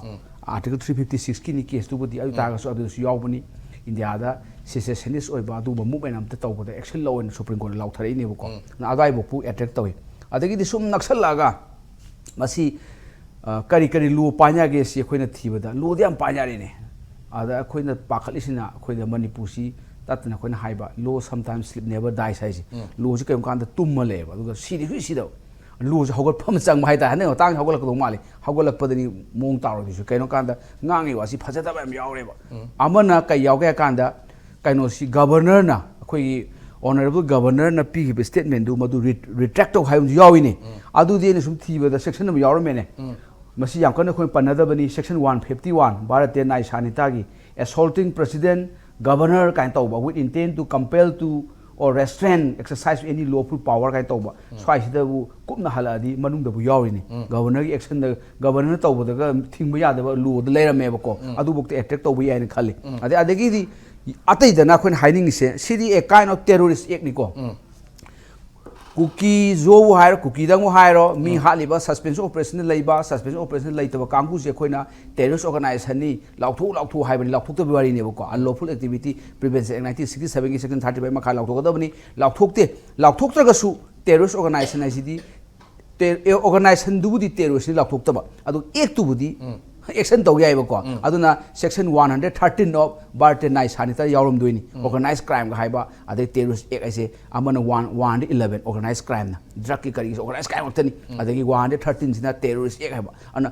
ꯑꯥꯔꯇꯤꯀꯜ ꯊ꯭ꯔꯤ ꯐꯤꯐꯇꯤ ꯁꯤꯛꯁꯀꯤꯅꯤ ꯀꯦꯁꯇꯨꯕꯨꯗꯤ, ꯑꯗꯨ ꯇꯥꯔꯒꯁꯨ ꯑꯗꯨꯗꯁꯨ ꯌꯥꯎꯕꯅꯤ꯫ ꯏꯟꯗꯤꯌꯥꯗ ꯁꯤꯁꯦꯁꯅꯤꯁ ꯑꯣꯏꯕ ꯑꯗꯨꯒꯨꯝꯕ ꯃꯨꯞꯃꯦꯟ ꯑꯝꯇ ꯇꯧꯕꯗ ꯑꯦꯛꯁꯟ ꯂꯧꯑꯣꯅ ꯁꯨꯄ꯭ꯔꯤꯝ ꯀꯣꯔꯠꯅ ꯂꯥꯎꯊꯔꯛꯏꯅꯦꯕꯀꯣ꯫ ꯑꯗꯨꯅ ꯑꯗꯨꯋꯥꯏꯐꯥꯎ ꯑꯦꯇꯦꯛ ꯇꯧꯏ꯫ ꯑꯗꯒꯤꯗꯤ ꯁꯨꯝ ꯅꯛꯁꯜꯂꯛꯑꯒ ꯃꯁꯤ ꯑ, ꯀꯔꯤ ꯀꯔꯤ ꯂꯣ ꯄꯥꯏꯅꯒꯦ ꯁꯤ ꯑꯩꯈꯣꯏꯅ ꯊꯤꯕꯗ ꯂꯣꯗꯤ ꯌꯥꯝ ꯄꯥꯏꯅꯔꯦꯅꯦ꯫ ꯑꯗ ꯑꯩꯈꯣꯏꯅ ꯄꯥꯈꯠꯂꯤꯁꯤꯅ ꯑꯩꯈꯣꯏꯗ ꯃꯅꯤꯄꯨꯔꯁꯤ ꯇꯠꯇꯅ ꯑꯩꯈꯣꯏꯅ ꯍꯥꯏꯕ "Law sometimes sleep, never dies" ꯍꯥꯏꯁꯦ꯫ ꯂꯣꯁꯤ ꯀꯔꯤꯒꯨꯝꯕ ꯀꯥꯟꯗ ꯇꯨꯝꯃ ꯂꯩꯌꯦꯕ, ꯑꯗꯨꯒ ꯁꯤꯗꯤ ꯍꯧꯖꯤꯛ ꯁꯤꯗꯕ꯫ ꯂꯣꯁꯤ ꯍꯧꯒꯠꯐꯝ ꯆꯪꯕ ꯍꯥꯏꯇꯥꯔꯦ꯫ ꯍꯟꯗꯛ ꯃꯇꯥꯡꯁꯤ ꯍꯧꯒꯠꯂꯛꯀꯗꯧ ꯃꯥꯜꯂꯤ꯫ ꯍꯧꯒꯠꯂꯛꯄꯗꯅꯤ ꯃꯑꯣꯡ ꯇꯥꯔꯣꯏꯗꯣꯏꯁꯨ꯫ ꯀꯩꯅꯣ ꯀꯥꯟꯗ ꯉꯥꯡꯉꯤ ꯋꯥꯁꯤ ꯐꯖꯗꯕ ꯌꯥꯝ ꯌꯥꯎꯔꯦꯕ꯫ ꯑꯃꯅ ꯀꯩ ꯌꯥꯎꯒꯦ ꯍꯥꯏ ꯀꯥꯟꯗ ꯀꯩꯅꯣꯁꯤ ꯒꯕꯔꯅꯔꯅ, ꯑꯩꯈꯣꯏꯒꯤ ꯑꯣꯅꯔꯦꯕꯜ ꯒꯕꯔꯅꯔꯅ ꯄꯤꯈꯤꯕ ꯁ꯭ꯇꯦꯠꯃꯦꯟꯗꯨ ꯃꯗꯨ ꯔꯤꯠ-, ꯔꯤꯇ꯭ꯔꯦꯛ ꯇꯧ ꯍꯥꯏꯕ ꯑꯃꯁꯨ ꯌꯥꯎꯏꯅꯦ꯫ ꯑꯗꯨꯗꯤ ꯑꯩꯅ ꯁꯨꯝ ꯊꯤꯕꯗ ꯁꯦꯛꯁꯟ ꯑꯃ ꯌꯥꯎꯔꯝꯃꯦꯅꯦ꯫ ꯃꯁꯤ ꯌꯥꯝ ꯀꯟꯅ ꯑꯩꯈꯣꯏꯅ ꯄꯟꯅꯗꯕꯅꯤ, ꯁꯦꯛꯁꯟ ꯋꯥꯟ ꯐꯤꯐꯇꯤ ꯋꯥꯟ, ꯚꯥꯔꯠꯇ ꯅꯥꯏ ꯁꯥꯅꯤꯇꯥꯒꯤ "Assaulting President, Governor" ꯀꯥꯏꯅ ꯇꯧꯕ, "with intent to compel to or restrain exercise of any lawful power" ꯀꯥꯏꯅ ꯇꯧꯕ꯫ ꯁ꯭ꯋꯥꯏꯁꯤꯗꯕꯨ ꯀꯨꯞꯅ ꯍꯜꯂꯛꯑꯗꯤ ꯃꯅꯨꯡꯗꯕꯨ ꯌꯥꯎꯔꯤꯅꯤ꯫ ꯒꯕꯔꯅꯔꯒꯤ ꯑꯦꯛꯁꯟꯗ, ꯒꯕꯔꯅꯔ ꯇꯧꯕꯗꯒ ꯊꯤꯡꯕ ꯌꯥꯗꯕ ꯂꯣꯗ ꯂꯩꯔꯝꯃꯦꯕꯀꯣ꯫ ꯑꯗꯨꯐꯥꯎꯗ ꯑꯦꯇꯦꯛ ꯇꯧꯕ ꯌꯥꯏꯅ ꯈꯜꯂꯤ꯫ ꯑꯗꯩ ꯑꯗꯒꯤꯗꯤ ꯑꯇꯩꯗꯅ ꯑꯩꯈꯣꯏꯅ ꯍꯥꯏꯅꯤꯡꯉꯤꯁꯦ, ꯁꯤꯗꯤ a kind of terrorist act ꯅꯤꯀꯣ꯫ ꯀꯨꯀꯤ ꯖꯣꯕꯨ ꯍꯥꯏꯔꯣ, ꯀꯨꯀꯤꯗꯪꯕꯨ ꯍꯥꯏꯔꯣ, ꯃꯤ ꯍꯥꯠꯂꯤꯕ, ꯁꯁꯄꯦꯟꯁꯟ ꯑꯣꯄꯔꯦꯁꯟꯗ ꯂꯩꯕ, ꯁꯁꯄꯦꯟꯁꯟ ꯑꯣꯄꯔꯦꯁꯟꯗ ꯂꯩꯇꯕ ꯀꯥꯡꯕꯨꯁꯦ ꯑꯩꯈꯣꯏꯅ ꯇꯦꯔꯣꯔꯤꯁ ꯑꯣꯔꯒꯅꯥꯏꯖꯦꯁꯟꯅꯤ, ꯂꯥꯎꯊꯣꯛꯎ, ꯂꯥꯎꯊꯣꯛꯎ ꯍꯥꯏꯕꯅꯤ, ꯂꯥꯎꯊꯣꯛꯇꯕꯒꯤ ꯋꯥꯔꯤꯅꯦꯕꯀꯣ꯫ Unlawful Activity Prevention Act nineteen sixty seven ꯒꯤ section thirty five ꯃꯈꯥ ꯂꯥꯎꯊꯣꯛꯀꯗꯕꯅꯤ, ꯂꯥꯎꯊꯣꯛꯇꯦ꯫ ꯂꯥꯎꯊꯣꯛꯇ꯭ꯔꯒꯁꯨ ꯇꯦꯔꯣꯔꯤꯁ ꯑꯣꯔꯒꯅꯥꯏꯖꯦꯁꯟ ꯍꯥꯏꯁꯤꯗꯤ ꯇꯦ-, ꯑꯦ, ꯑꯣꯔꯒꯅꯥꯏꯖꯦꯁꯟꯗꯨꯕꯨꯗꯤ ꯇꯦꯔꯣꯔꯤꯁꯅꯤ ꯂꯥꯎꯊꯣꯛꯇꯕ, ꯑꯗꯨ ꯑꯦꯛꯇꯨꯕꯨꯗꯤ ꯑꯦꯛꯁꯟ ꯇꯧ ꯌꯥꯏꯕꯀꯣ꯫ ꯑꯗꯨꯅ section one hundred thirteen of Bharatiya Nyaya Sanhita ꯌꯥꯎꯔꯝꯗꯣꯏꯅꯤ꯫ Organized crime ꯒ ꯍꯥꯏꯕ, ꯑꯗꯩ terrorist act ꯍꯥꯏꯁꯦ ꯑꯃꯅ one, one eleven organized crime ꯅ, drug ꯀꯤ ꯀꯔꯤꯒꯤꯁꯨ organized crime ꯉꯥꯛꯇꯅꯤ꯫ ꯑꯗꯒꯤ one hundred thirteen ꯁꯤꯅ terrorist act ꯍꯥꯏꯕ꯫ ꯑꯗꯨꯅ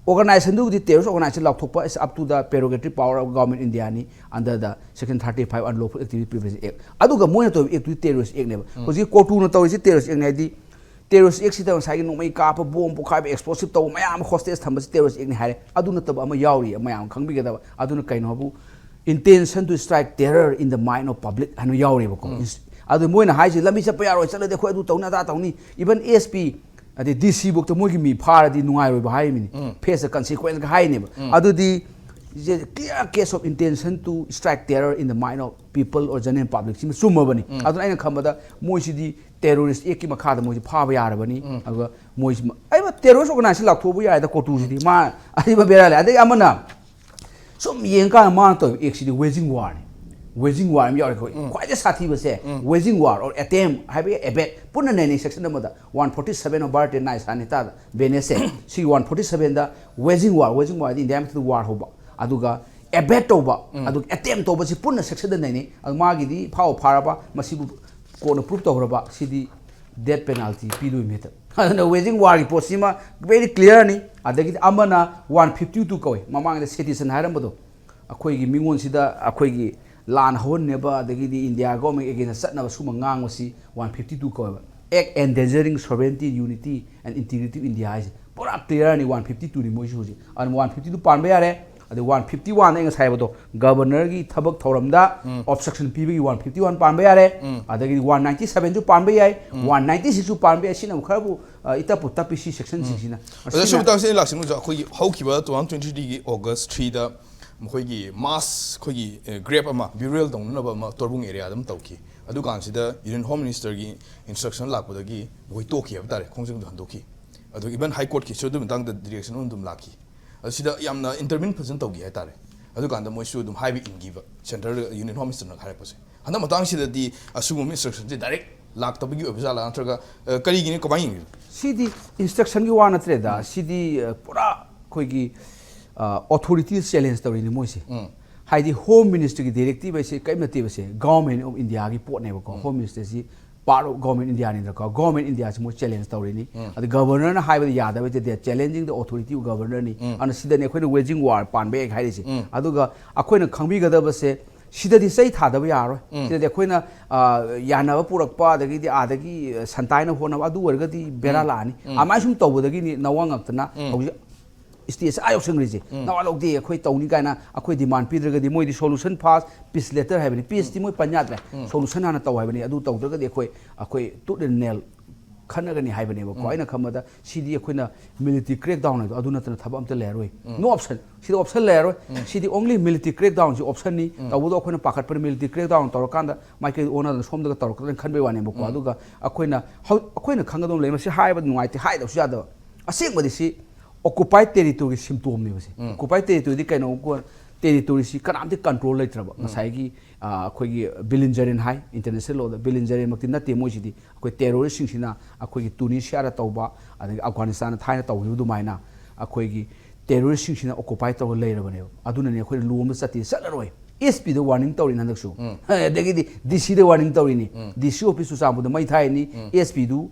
organization ꯗꯨꯕꯨꯗꯤ terrorist organization ꯂꯥꯎꯊꯣꯛꯄ is up to the prerogative power of government India ꯅꯤ, under the section thirty five Unlawful Activity Prevention Act꯫ ꯑꯗꯨꯒ ꯃꯣꯏꯅ ꯇꯧꯔꯤꯕ act ꯇꯨꯗꯤ terrorist act ꯅꯦꯕ꯫ ꯍꯧꯖꯤꯛ COTU ꯅ ꯇꯧꯔꯤꯁꯤ terrorist act ꯅꯤ ꯍꯥꯏꯗꯤ terrorist act ꯁꯤꯗ ꯉꯁꯥꯏꯒꯤ ꯅꯣꯡꯃꯩ ꯀꯥꯞꯄ, ꯕꯣꯝ ꯄꯣꯈꯥꯏꯕ, explosive ꯇꯧꯕ ꯃꯌꯥꯝ ꯑꯃ hostage ꯊꯝꯕꯁꯤ terrorist act ꯅꯤ ꯍꯥꯏꯔꯦ꯫ ꯑꯗꯨ ꯅꯠꯇꯕ ꯑꯃ ꯌꯥꯎꯔꯤ, ꯃꯌꯥꯝ ꯈꯪꯕꯤꯒꯗꯕ꯫ ꯑꯗꯨꯅ ꯀꯩꯅꯣ ꯍꯥꯏꯕꯨ, intention to strike terror in the mind of public ꯍꯥꯏꯅ ꯌꯥꯎꯔꯤꯕꯀꯣ꯫ ꯑꯗꯨ ꯃꯣꯏꯅ ꯍꯥꯏꯁꯤ ꯂꯝꯕꯤ ꯆꯠꯄ ꯌꯥꯔꯣꯏ, ꯆꯠꯂꯗꯤ ꯑꯩꯈꯣꯏ ꯑꯗꯨ ꯇꯧꯅꯤ ꯑꯗꯥ ꯇꯧꯅꯤ꯫ Even SP ꯑꯗꯩ DC ꯐꯧꯗ ꯃꯣꯏꯒꯤ ꯃꯤ ꯐꯥꯔꯗꯤ ꯅꯨꯡꯉꯥꯏꯔꯣꯏꯕ ꯍꯥꯏꯔꯤꯃꯤꯅꯤ꯫ Face the consequence ꯒ ꯍꯥꯏꯅꯦꯕ꯫ ꯑꯗꯨꯗꯤ clear case of intention to strike terror in the mind of people or general public ꯁꯤꯃ ꯆꯨꯝꯃꯕꯅꯤ꯫ ꯑꯗꯨꯅ ꯑꯩꯅ ꯈꯟꯕꯗ ꯃꯣꯏꯁꯤꯗꯤ terrorist act ꯀꯤ ꯃꯈꯥꯗ ꯃꯣꯏꯁꯤ ꯐꯥꯕ ꯌꯥꯔꯕꯅꯤ꯫ ꯑꯗꯨꯒ ꯃꯣꯏꯁꯤ ꯑꯩꯕ terrorist organization ꯂꯥꯎꯊꯣꯛꯄ ꯌꯥꯏꯗ COTU ꯁꯤꯗꯤ꯫ ꯃꯥ ꯑꯁꯤꯕ ꯕꯦꯔꯥ ꯂꯩ꯫ ꯑꯗꯩ ꯑꯃꯅ ꯁꯨꯝ ꯌꯦꯡꯀꯥꯟꯗ ꯃꯥꯅ ꯇꯧꯔꯤꯕ act ꯁꯤꯗꯤ waging war ꯅꯤ꯫ Waging war ꯑꯃ ꯌꯥꯎꯔꯦ ꯑꯩꯈꯣꯏ꯫ ꯈ꯭ꯋꯥꯏꯗꯒꯤ ꯁꯥꯊꯤꯕꯁꯦ waging war or attempt ꯍꯥꯏꯕ abet ꯄꯨꯟꯅ ꯅꯩꯅꯩ section ꯑꯃꯗ꯫ One forty seven of Bharatiya Nyaya Sanhita ꯗ, ꯕꯦꯅꯦꯁꯁꯦ꯫ ꯁꯤ one forty seven ꯗ waging war, waging war ꯍꯥꯏꯗꯤ India ꯃꯊꯛꯇ war ꯍꯧꯕ, ꯑꯗꯨꯒ abet ꯇꯧꯕ, ꯑꯗꯨꯒ attempt ꯇꯧꯕꯁꯤ ꯄꯨꯟꯅ section ꯗ ꯅꯩꯅꯩ꯫ ꯑꯗꯨ ꯃꯥꯒꯤꯗꯤ ꯐꯥꯎ ꯐꯥꯔꯕ, ꯃꯁꯤꯕꯨ ꯀꯣꯔꯠꯅ prove ꯇꯧꯈ꯭ꯔꯕ, ꯁꯤꯗꯤ death penalty ꯄꯤꯗꯣꯏ ꯃꯤꯇ꯫ ꯑꯗꯨꯅ waging war ꯒꯤ ꯄꯣꯠꯁꯤꯃ very clear ꯅꯤ꯫ ꯑꯗꯒꯤꯗꯤ ꯑꯃꯅ one fifty two ꯀꯧꯏ, ꯃꯃꯥꯡꯗ sedition ꯍꯥꯏꯔꯝꯕꯗꯣ, ꯑꯩꯈꯣꯏꯒꯤ ꯃꯤꯉꯣꯟꯁꯤꯗ ꯑꯩꯈꯣꯏꯒꯤ ꯂꯥꯟ ꯍꯧꯍꯟꯅꯕ, ꯑꯗꯒꯤꯗꯤ India government against ꯆꯠꯅꯕ ꯁꯨꯝꯕ ꯉꯥꯡꯕꯁꯤ one fifty two ꯀꯧꯋꯦꯕ꯫ Act endangering sovereignty, unity and integrity of India ꯍꯥꯏꯁꯦ ꯄꯨꯔꯥ clear ꯅꯤ꯫ One fifty two ꯅꯤ ꯃꯣꯏꯁꯨ ꯍꯧꯖꯤꯛ꯫ ꯑꯗꯨꯅ one fifty two ꯄꯥꯟꯕ ꯌꯥꯔꯦ꯫ ꯑꯗꯩ one fifty one ꯑꯩ ꯉꯁꯥꯏ ꯍꯥꯏꯕꯗꯣ, governor ꯒꯤ ꯊꯕꯛ ꯊꯧꯔꯝꯗ obstruction ꯄꯤꯕꯒꯤ one fifty one ꯄꯥꯟꯕ ꯌꯥꯔꯦ꯫ ꯑꯗꯒꯤꯗꯤ one ninety seven ꯁꯨ ꯄꯥꯟꯕ ꯌꯥꯏ, one ninety six ꯁꯨ ꯄꯥꯟꯕ ꯌꯥꯏ꯫ ꯁꯤꯅ ꯑꯃꯨꯛ ꯈꯔꯕꯨ, ꯑ, ꯏꯇꯞꯄꯨ ꯇꯞꯄꯤ ꯁꯤ section ꯁꯤꯡꯁꯤꯅ꯫ ꯑꯗ ꯁꯨꯝ ꯃꯁꯤꯅ ꯃꯇꯥꯡꯁꯤꯗ ꯑꯩ ꯂꯥꯛꯁꯤꯟꯕꯁꯨ, ꯑꯩꯈꯣꯏꯒꯤ ꯍꯧꯈꯤꯕ two thousand twenty three ꯒꯤ August three ꯗ ꯃꯈꯣꯏꯒꯤ mass, ꯑꯩꯈꯣꯏꯒꯤ, ꯑꯦ, grave ꯑꯃ burial ꯇꯧꯅꯅꯕ ꯑꯃ ꯇꯣꯔꯕꯨꯡ area ꯗ ꯑꯃ ꯇꯧꯈꯤ꯫ ꯑꯗꯨꯀꯥꯟꯁꯤꯗ Union Home Minister ꯒꯤ instruction ꯂꯥꯛꯄꯗꯒꯤ ꯃꯈꯣꯏ ꯇꯣꯛꯈꯤ ꯍꯥꯏꯕ ꯇꯥꯔꯦ, ꯈꯣꯡꯖꯪꯗꯣ ꯍꯟꯗꯣꯛꯈꯤ꯫ ꯑꯗꯨ even High Court ꯀꯤꯁꯨ ꯑꯗꯨꯒꯤ ꯃꯇꯥꯡꯗ direction ꯑꯗꯨꯝ ꯂꯥꯛꯈꯤ꯫ ꯑꯗꯨ ꯁꯤꯗ ꯌꯥꯝꯅ intervene ꯐꯖꯅ ꯇꯧꯈꯤ ꯍꯥꯏ ꯇꯥꯔꯦ꯫ ꯑꯗꯨꯀꯥꯟꯗ ꯃꯣꯏꯁꯨ ꯑꯗꯨꯝ ꯍꯥꯏꯕ ꯏꯟꯈꯤꯕ, central Union Home Minister ꯅ ꯍꯥꯏꯔꯛꯄꯁꯦ꯫ ꯍꯟꯗꯛ ꯃꯇꯥꯡꯁꯤꯗꯗꯤ ꯑꯁꯤꯒꯨꯝꯕ instruction ꯁꯦ direct ꯂꯥꯛꯇꯕꯒꯤ ꯑꯣꯏꯕ ꯖꯥꯠꯂꯥ, ꯅꯠꯇ꯭ꯔꯒ, ꯑ, ꯀꯔꯤꯒꯤꯅꯤ, ꯀꯃꯥꯏꯅ ꯌꯦꯡꯕꯤꯕ? ꯁꯤꯗꯤ instruction ꯒꯤ ꯋꯥ ꯅꯠꯇ꯭ꯔꯦꯗ꯫ ꯁꯤꯗꯤ, ꯑ, ꯄꯨꯔꯥ ꯑꯩꯈꯣꯏꯒꯤ ꯑꯣꯊꯣꯔꯤꯇꯤ ꯆꯦꯂꯦꯟꯖ ꯇꯧꯔꯤꯅꯤ ꯃꯣꯏꯁꯦ꯫ ꯍꯥꯏꯗꯤ ꯍꯣꯝ ꯃꯤꯅꯤꯁꯇ꯭ꯔꯤꯒꯤ ꯗꯤꯔꯦꯛꯇꯤꯚ ꯍꯥꯏꯁꯦ ꯀꯔꯤꯝ ꯅꯠꯇꯦꯕꯁꯦ, ꯒꯚꯔꯟꯃꯦꯟ ꯑꯣꯐ ꯏꯟꯗꯤꯌꯥꯒꯤ ꯄꯣꯠꯅꯦꯕꯀꯣ꯫ ꯍꯣꯝ ꯃꯤꯅꯤꯁꯇꯔꯁꯤ ꯄꯥꯔꯠ ꯑꯣꯐ ꯒꯚꯔꯟꯃꯦꯟ ꯏꯟꯗꯤꯌꯥꯅꯤꯗꯅꯀꯣ꯫ ꯒꯚꯔꯟꯃꯦꯟ ꯏꯟꯗꯤꯌꯥꯁꯤ ꯃꯣꯏ ꯆꯦꯂꯦꯟꯖ ꯇꯧꯔꯤꯅꯤ꯫ ꯑꯗ ꯒꯚꯔꯅꯔꯅ ꯍꯥꯏꯕꯗ ꯌꯥꯗꯕ ꯆꯦꯂꯦꯟꯖꯤꯡ ꯗ ꯑꯣꯊꯣꯔꯤꯇꯤ ꯑꯣꯐ ꯒꯚꯔꯅꯔꯅꯤ꯫ ꯑꯗꯨꯅ ꯁꯤꯗꯅꯤ ꯑꯩꯈꯣꯏꯅ ꯋꯦꯖꯤꯡ ꯋꯥꯔ ꯄꯥꯟꯕ ꯌꯥꯏ ꯍꯥꯏꯔꯤꯁꯦ꯫ ꯑꯗꯨꯒ ꯑꯩꯈꯣꯏꯅ ꯈꯪꯕꯤꯒꯗꯕꯁꯦ, ꯁꯤꯗꯗꯤ ꯆꯩ ꯊꯥꯗꯕ ꯌꯥꯔꯣꯏ꯫ ꯁꯤꯗꯗꯤ ꯑꯩꯈꯣꯏꯅ, ꯑ, ꯌꯥꯅꯕ ꯄꯨꯔꯛꯄ, ꯑꯗꯒꯤꯗꯤ ꯑꯥꯗꯒꯤ, ꯑ, ꯁꯟꯇꯥꯏꯅ ꯍꯣꯠꯅꯕ, ꯑꯗꯨ ꯑꯣꯏꯔꯒꯗꯤ ꯕꯦꯔꯥ ꯂꯥꯛꯑꯅꯤ꯫ ꯑꯗꯨꯃꯥꯏꯅ ꯁꯨꯝ ꯇꯧꯕꯗꯒꯤꯅꯤ ꯅꯋꯥ ꯉꯛꯇꯅ ꯍꯧꯖꯤꯛ ꯁ꯭ꯇꯦꯖ ꯑꯥ ꯌꯧꯁꯟꯈ꯭ꯔꯤꯁꯦ꯫ ꯅꯋꯥ ꯂꯧꯗꯦ, ꯑꯩꯈꯣꯏ ꯇꯧꯅꯤ ꯀꯥꯏꯅ ꯑꯩꯈꯣꯏ ꯗꯤꯃꯥꯟ ꯄꯤꯗ꯭ꯔꯒꯗꯤ, ꯃꯣꯏꯗꯤ ꯁꯣꯂꯨꯁꯟ ꯐꯥꯁ, ꯄꯤꯁ ꯂꯦꯇꯔ ꯍꯥꯏꯕꯅꯤ, ꯄꯤꯁꯇꯤ ꯃꯣꯏ ꯄꯟ ꯌꯥꯗ꯭ꯔꯦ꯫ ꯁꯣꯂꯨꯁꯟ ꯍꯥꯟꯅ ꯇꯧ ꯍꯥꯏꯕꯅꯤ꯫ ꯑꯗꯨ ꯇꯧꯗ꯭ꯔꯒꯗꯤ ꯑꯩꯈꯣꯏ, ꯑꯩꯈꯣꯏ ꯇꯨꯠ ꯑꯦꯟ ꯅꯦꯜ ꯈꯟꯅꯒꯅꯤ ꯍꯥꯏꯕꯅꯦꯕꯀꯣ꯫ ꯑꯩꯅ ꯈꯟꯕꯗ ꯁꯤꯗꯤ ꯑꯩꯈꯣꯏꯅ ꯃꯤꯂꯤꯇꯔꯤ ꯀ꯭ꯔꯦꯛ ꯗꯥꯎꯟ ꯍꯥꯏꯗꯣ ꯑꯗꯨ ꯅꯠꯇꯅ ꯊꯕꯛ ꯑꯝꯇ ꯂꯩꯔꯔꯣꯏ꯫ ꯅꯣ ꯑꯣꯞꯁꯟ꯫ ꯁꯤꯗ ꯑꯣꯞꯁꯟ ꯂꯩꯔꯔꯣꯏ꯫ ꯁꯤꯗꯤ ꯑꯣꯡꯂꯤ ꯃꯤꯂꯤꯇꯔꯤ ꯀ꯭ꯔꯦꯛ ꯗꯥꯎꯟꯁꯤ ꯑꯣꯞꯁꯟꯅꯤ꯫ ꯇꯧꯕꯗꯣ ꯑꯩꯈꯣꯏꯅ ꯄꯥꯈꯠꯄꯅ ꯃꯤꯂꯤꯇꯔꯤ ꯀ꯭ꯔꯦꯛ ꯗꯥꯎꯟ ꯇꯧꯔꯀꯥꯟꯗ ꯃꯥꯏꯀꯩ ꯑꯣꯟꯅꯗꯅ ꯁꯣꯝꯗꯒ ꯇꯧꯔꯛꯀꯗ꯭ꯔꯅ ꯈꯟꯕꯩ ꯋꯥꯅꯦꯕꯀꯣ꯫ ꯑꯗꯨꯒ ꯑꯩꯈꯣꯏꯅ ꯍꯧ-, ꯑꯩꯈꯣꯏꯅ ꯈꯪꯒꯗꯧꯕ ꯂꯩ, ꯃꯁꯤ ꯍꯥꯏꯕꯗ ꯅꯨꯡꯉꯥꯏꯇꯦ, ꯍꯥꯏꯗꯕꯁꯨ ꯌꯥꯗꯕ꯫ ꯑꯁꯦꯡꯕꯗꯤ ꯁꯤ ꯑꯣꯀꯨꯄꯥꯏꯠ ꯇꯦꯔꯤꯇꯣꯔꯤ ꯁꯤꯝꯇꯣꯝꯅꯦꯕꯁꯦ꯫ ꯑꯣꯀꯨꯄꯥꯏꯠ ꯇꯦꯔꯤꯇꯣꯔꯤꯗꯤ ꯀꯩꯅꯣ? ꯇꯦꯔꯤꯇꯣꯔꯤꯁꯤ ꯀꯅꯥꯝꯇ ꯀꯟꯇ꯭ꯔꯣꯜ ꯂꯩꯇ꯭ꯔꯕ꯫ ꯉꯁꯥꯏꯒꯤ, ꯑ, ꯑꯩꯈꯣꯏꯒꯤ ꯕꯤꯂꯤꯟꯖꯔꯤꯌꯟ ꯍꯥꯏ, ꯏꯟꯇꯔꯅꯦꯁꯅꯦꯜ ꯂꯣꯗ ꯕꯤꯂꯤꯟꯖꯔꯤꯌꯟꯃꯛꯇꯤ ꯅꯠꯇꯦ ꯃꯣꯏꯁꯤꯗꯤ꯫ ꯑꯩꯈꯣꯏ ꯇꯦꯔꯣꯔꯤꯁꯁꯤꯡꯁꯤꯅ ꯑꯩꯈꯣꯏꯒꯤ ꯇꯨꯅꯤꯁꯤꯌꯥꯗ ꯇꯧꯕ, ꯑꯗꯒꯤ ꯑꯐꯒꯥꯅꯤꯁꯇꯥꯟꯗ ꯊꯥꯏꯅ ꯇꯧꯈꯤꯕ ꯑꯗꯨꯃꯥꯏꯅ ꯑꯩꯈꯣꯏꯒꯤ ꯇꯦꯔꯣꯔꯤꯁꯁꯤꯡꯁꯤꯅ ꯑꯣꯀꯨꯄꯥꯏ ꯇꯧꯔꯒ ꯂꯩꯔꯕꯅꯦꯕ꯫ ꯑꯗꯨꯅꯅꯦ ꯑꯩꯈꯣꯏꯅ ꯂꯨꯍꯣꯡꯕ ꯆꯠꯇꯦ, ꯆꯠꯂꯔꯣꯏ꯫ ꯑꯦꯁ ꯄꯤꯗ ꯋꯥꯔꯅꯤꯡ ꯇꯧꯔꯤꯅꯤ ꯍꯟꯗꯛꯁꯨ꯫ ꯑꯗꯒꯤꯗꯤ ꯗꯤ ꯁꯤꯗ ꯋꯥꯔꯅꯤꯡ ꯇꯧꯔꯤꯅꯤ꯫ ꯗꯤ ꯁꯤ ꯑꯣꯐꯤꯁ ꯆꯨꯔꯆꯥꯟꯄꯨꯔꯗ ꯃꯩ ꯊꯥꯏꯅꯤ, ꯑꯦꯁ ꯄꯤꯗꯨ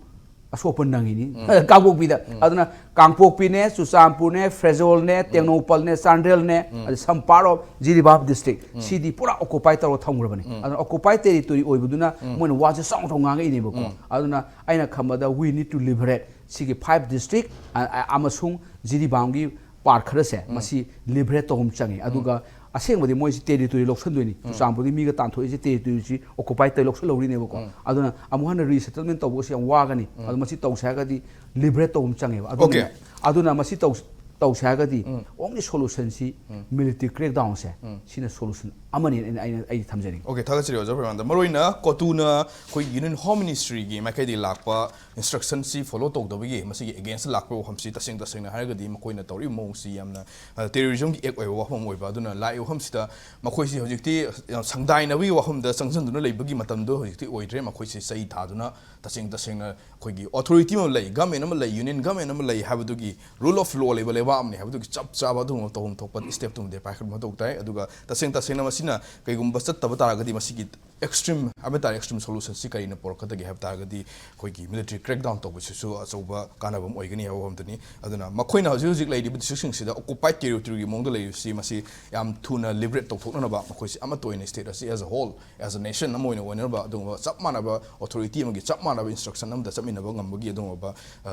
ꯑꯁꯣꯛꯄ ꯅꯪꯉꯤꯅꯤ꯫ ꯀꯥꯡꯄꯣꯛꯄꯤꯗ꯫ ꯑꯗꯨꯅ ꯀꯥꯡꯄꯣꯛꯄꯤꯅꯦ, ꯆꯨꯔꯆꯥꯟꯄꯨꯔꯅꯦ, ꯐꯦꯔꯖꯣꯜꯅꯦ, ꯇꯦꯡꯅꯧꯄꯜꯅꯦ, ꯆꯥꯟꯗꯦꯜꯅꯦ, ꯑꯗ some part of Jiribam district, ꯁꯤꯗꯤ ꯄꯨꯔꯥ ꯑꯣꯀꯨꯄꯥꯏ ꯇꯧꯔꯒ ꯊꯝꯈ꯭ꯔꯕꯅꯤ꯫ ꯑꯗꯨꯅ ꯑꯣꯀꯨꯄꯥꯏ ꯇꯦꯔꯤꯇꯣꯔꯤ ꯑꯣꯏꯕꯗꯨꯅ ꯃꯣꯏꯅ ꯋꯥꯁꯦ ꯆꯥꯎꯅ ꯆꯥꯎꯅ ꯉꯥꯡꯉꯛꯏꯅꯦꯕꯀꯣ꯫ ꯑꯗꯨꯅ ꯑꯩꯅ ꯈꯟꯕꯗ we need to liberate ꯁꯤꯒꯤ five district, ꯑ, ꯑ, ꯑꯃꯁꯨꯡ ꯖꯤꯔꯤꯕꯥꯝꯒꯤ ꯄꯥꯔꯠ ꯈꯔꯁꯦ, ꯃꯁꯤ ꯂꯤꯕꯔꯦꯠ ꯇꯧꯕ ꯑꯃ ꯆꯪꯉꯤ꯫ ꯑꯗꯨꯒ ꯑꯁꯦꯡꯕꯗꯤ ꯃꯣꯏꯁꯤ ꯇꯦꯔꯤꯇꯣꯔꯤ ꯂꯧꯁꯟꯗꯣꯏꯅꯤ꯫ ꯆꯨꯔꯆꯥꯟꯄꯨꯔꯗꯒꯤ ꯃꯤꯒ ꯇꯥꯟꯊꯣꯛꯏꯁꯦ ꯇꯦꯔꯤꯇꯣꯔꯤꯁꯤ ꯑꯣꯀꯨꯄꯥꯏ ꯇꯧꯔ ꯂꯧꯁꯜꯍꯧꯔꯤꯅꯦꯕꯀꯣ꯫ ꯑꯗꯨꯅ ꯑꯃꯨꯛ ꯍꯟꯅ ꯔꯤꯁꯦꯇꯜꯃꯦꯟ ꯇꯧꯕꯁꯦ ꯌꯥꯝ ꯋꯥꯒꯅꯤ꯫ ꯑꯗꯨ ꯃꯁꯤ ꯇꯧꯁꯦ ꯍꯥꯏꯔꯒꯗꯤ ꯂꯤꯕꯔꯦꯠ ꯇꯧꯕ ꯑꯃ ꯆꯪꯉꯦꯕ꯫ ꯑꯗꯨꯅ, Okay. ꯑꯗꯨꯅ ꯃꯁꯤ ꯇꯧ-, ꯇꯧꯁꯦ ꯍꯥꯏꯔꯒꯗꯤ ꯑꯣꯡꯂꯤ ꯁꯣꯂꯨꯁꯟꯁꯤ ꯃꯤꯂꯤꯇꯔꯤ ꯀ꯭ꯔꯦꯛ ꯗꯥꯎꯟꯁꯦ, ꯁꯤꯅ ꯁꯣꯂꯨꯁꯟ ꯑꯃꯅꯤ ꯑꯩꯅ, ꯑꯩꯅ, ꯑꯩ ꯊꯝꯖꯅꯤꯡꯉꯤ꯫ Okay, ꯊꯥꯒꯠꯆꯔꯤ ꯑꯣꯖꯥ ꯄ꯭ꯔꯦꯃꯥꯅꯟꯗ꯫ ꯃꯔꯨꯑꯣꯏꯅ ꯀꯣꯇꯨꯅ ꯑꯩꯈꯣꯏ ꯌꯨꯅꯤꯌꯟ ꯍꯣꯝ ꯃꯤꯅꯤꯁꯇ꯭ꯔꯤꯒꯤ ꯃꯥꯏꯀꯩꯗꯒꯤ ꯂꯥꯛꯄ ꯏꯟꯁꯇ꯭ꯔꯛꯁꯟꯁꯤ ꯐꯣꯂꯣ ꯇꯧꯗꯕꯒꯤ ꯃꯁꯤꯒꯤ ꯑꯦꯒꯦꯟꯁꯇ ꯂꯥꯛꯄ ꯋꯥꯐꯝꯁꯤ ꯇꯁꯦꯡ ꯇꯁꯦꯡꯅ ꯍꯥꯏꯔꯒꯗꯤ ꯃꯈꯣꯏꯅ ꯇꯧꯔꯤꯕ ꯃꯑꯣꯡꯁꯤ ꯌꯥꯝꯅ, ꯑ, ꯇꯦꯔꯣꯔꯤꯖꯝꯒꯤ ꯑꯦꯛ ꯑꯣꯏꯕ ꯋꯥꯐꯝ ꯑꯣꯏꯕ꯫ ꯑꯗꯨꯅ ꯂꯥꯛꯏꯕ ꯋꯥꯐꯝꯁꯤꯗ ꯃꯈꯣꯏꯁꯤ ꯍꯧꯖꯤꯛꯇꯤ ꯌꯥꯝ ꯁꯪꯗꯥꯏꯅꯕꯒꯤ ꯋꯥꯐꯝꯗ ꯆꯪꯁꯤꯟꯗꯨꯅ ꯂꯩꯕꯒꯤ ꯃꯇꯝꯗꯣ ꯍꯧꯖꯤꯛꯇꯤ ꯑꯣꯏꯗ꯭ꯔꯦ꯫ ꯃꯈꯣꯏꯁꯤ ꯆꯩ ꯊꯥꯗꯨꯅ ꯇꯁꯦꯡ ꯇꯁꯦꯡꯅ ꯑꯩꯈꯣꯏꯒꯤ ꯑꯣꯊꯣꯔꯤꯇꯤ ꯑꯃ ꯂꯩ, ꯒꯃꯦꯟ ꯑꯃ ꯂꯩ, ꯌꯨꯅꯤꯌꯟ ꯒꯃꯦꯟ ꯑꯃ ꯂꯩ ꯍꯥꯏꯕꯗꯨꯒꯤ ꯔꯨꯜ ꯑꯣꯐ ꯂꯣ ꯂꯩꯕ ꯂꯩꯕꯥꯛ ꯄꯥꯝꯅꯤ ꯍꯥꯏꯕꯗꯨꯒꯤ ꯆꯞ ꯆꯥꯕ ꯑꯗꯨꯒꯨꯝꯕ ꯇꯧꯐꯝ ꯊꯣꯛꯄ ꯁ꯭ꯇꯦꯞꯇꯨꯃꯗꯤ ꯄꯥꯏꯈꯠꯄ ꯃꯊꯧ ꯇꯥꯏ꯫ ꯑꯗꯨꯒ ꯇꯁꯦꯡ ꯇꯁꯦꯡꯅ ꯃꯁꯤꯅ ꯀꯩꯒꯨꯝꯕ ꯆꯠꯇꯕ ꯇꯥꯔꯒꯗꯤ ꯃꯁꯤꯒꯤ ꯑꯦꯛꯁꯇ꯭ꯔꯤꯝ ꯍꯥꯏꯕ ꯇꯥꯔꯦ, ꯑꯦꯛꯁꯇ꯭ꯔꯤꯝ ꯁꯣꯂꯨꯁꯟꯁꯤ ꯀꯔꯤꯅ ꯄꯨꯔꯛꯀꯗꯒꯦ ꯍꯥꯏꯕ ꯇꯥꯔꯒꯗꯤ ꯑꯩꯈꯣꯏꯒꯤ ꯃꯤꯂꯤꯇꯔꯤ ꯀ꯭ꯔꯦꯛꯗꯥꯎꯟ ꯇꯧꯕꯁꯤꯁꯨ ꯑꯆꯧꯕ ꯀꯥꯟꯅꯕ ꯑꯃ ꯑꯣꯏꯒꯅꯤ ꯍꯥꯏꯕ ꯋꯥꯐꯝꯗꯨꯅꯤ꯫ ꯑꯗꯨꯅ ꯃꯈꯣꯏꯅ ꯍꯧꯖꯤꯛ ꯍꯧꯖꯤꯛ ꯂꯩꯔꯤꯕ ꯗꯤꯁꯇ꯭ꯔꯤꯛꯁꯤꯡꯁꯤꯗ ꯑꯣꯀꯨꯄꯥꯏꯠ ꯇꯦꯔꯤꯇꯣꯔꯤꯒꯤ ꯃꯑꯣꯡꯗ ꯂꯩꯔꯤꯕꯁꯤ ꯃꯁꯤ ꯌꯥꯝ ꯊꯨꯅ ꯂꯤꯕꯔꯦꯠ ꯇꯧꯊꯣꯛꯅꯅꯕ ꯃꯈꯣꯏꯁꯤ ꯑꯃꯠꯇ ꯑꯣꯏꯅ ꯁ꯭ꯇꯦꯠ ꯑꯁꯤ as a whole, as a nation ꯑꯃ ꯑꯣꯏꯅ ꯑꯣꯏꯅꯅꯕ ꯑꯗꯨꯒꯨꯝꯕ ꯆꯞ ꯃꯥꯟꯅꯕ ꯑꯣꯊꯣꯔꯤꯇꯤ ꯑꯃꯒꯤ ꯆꯞ ꯃꯥꯟꯅꯕ ꯏꯟꯁꯇ꯭ꯔꯛꯁꯟ ꯑꯃꯗ ꯆꯠꯃꯤꯟꯅꯕ ꯉꯝꯕꯒꯤ ꯑꯗꯨꯒꯨꯝꯂꯕ, ꯑ,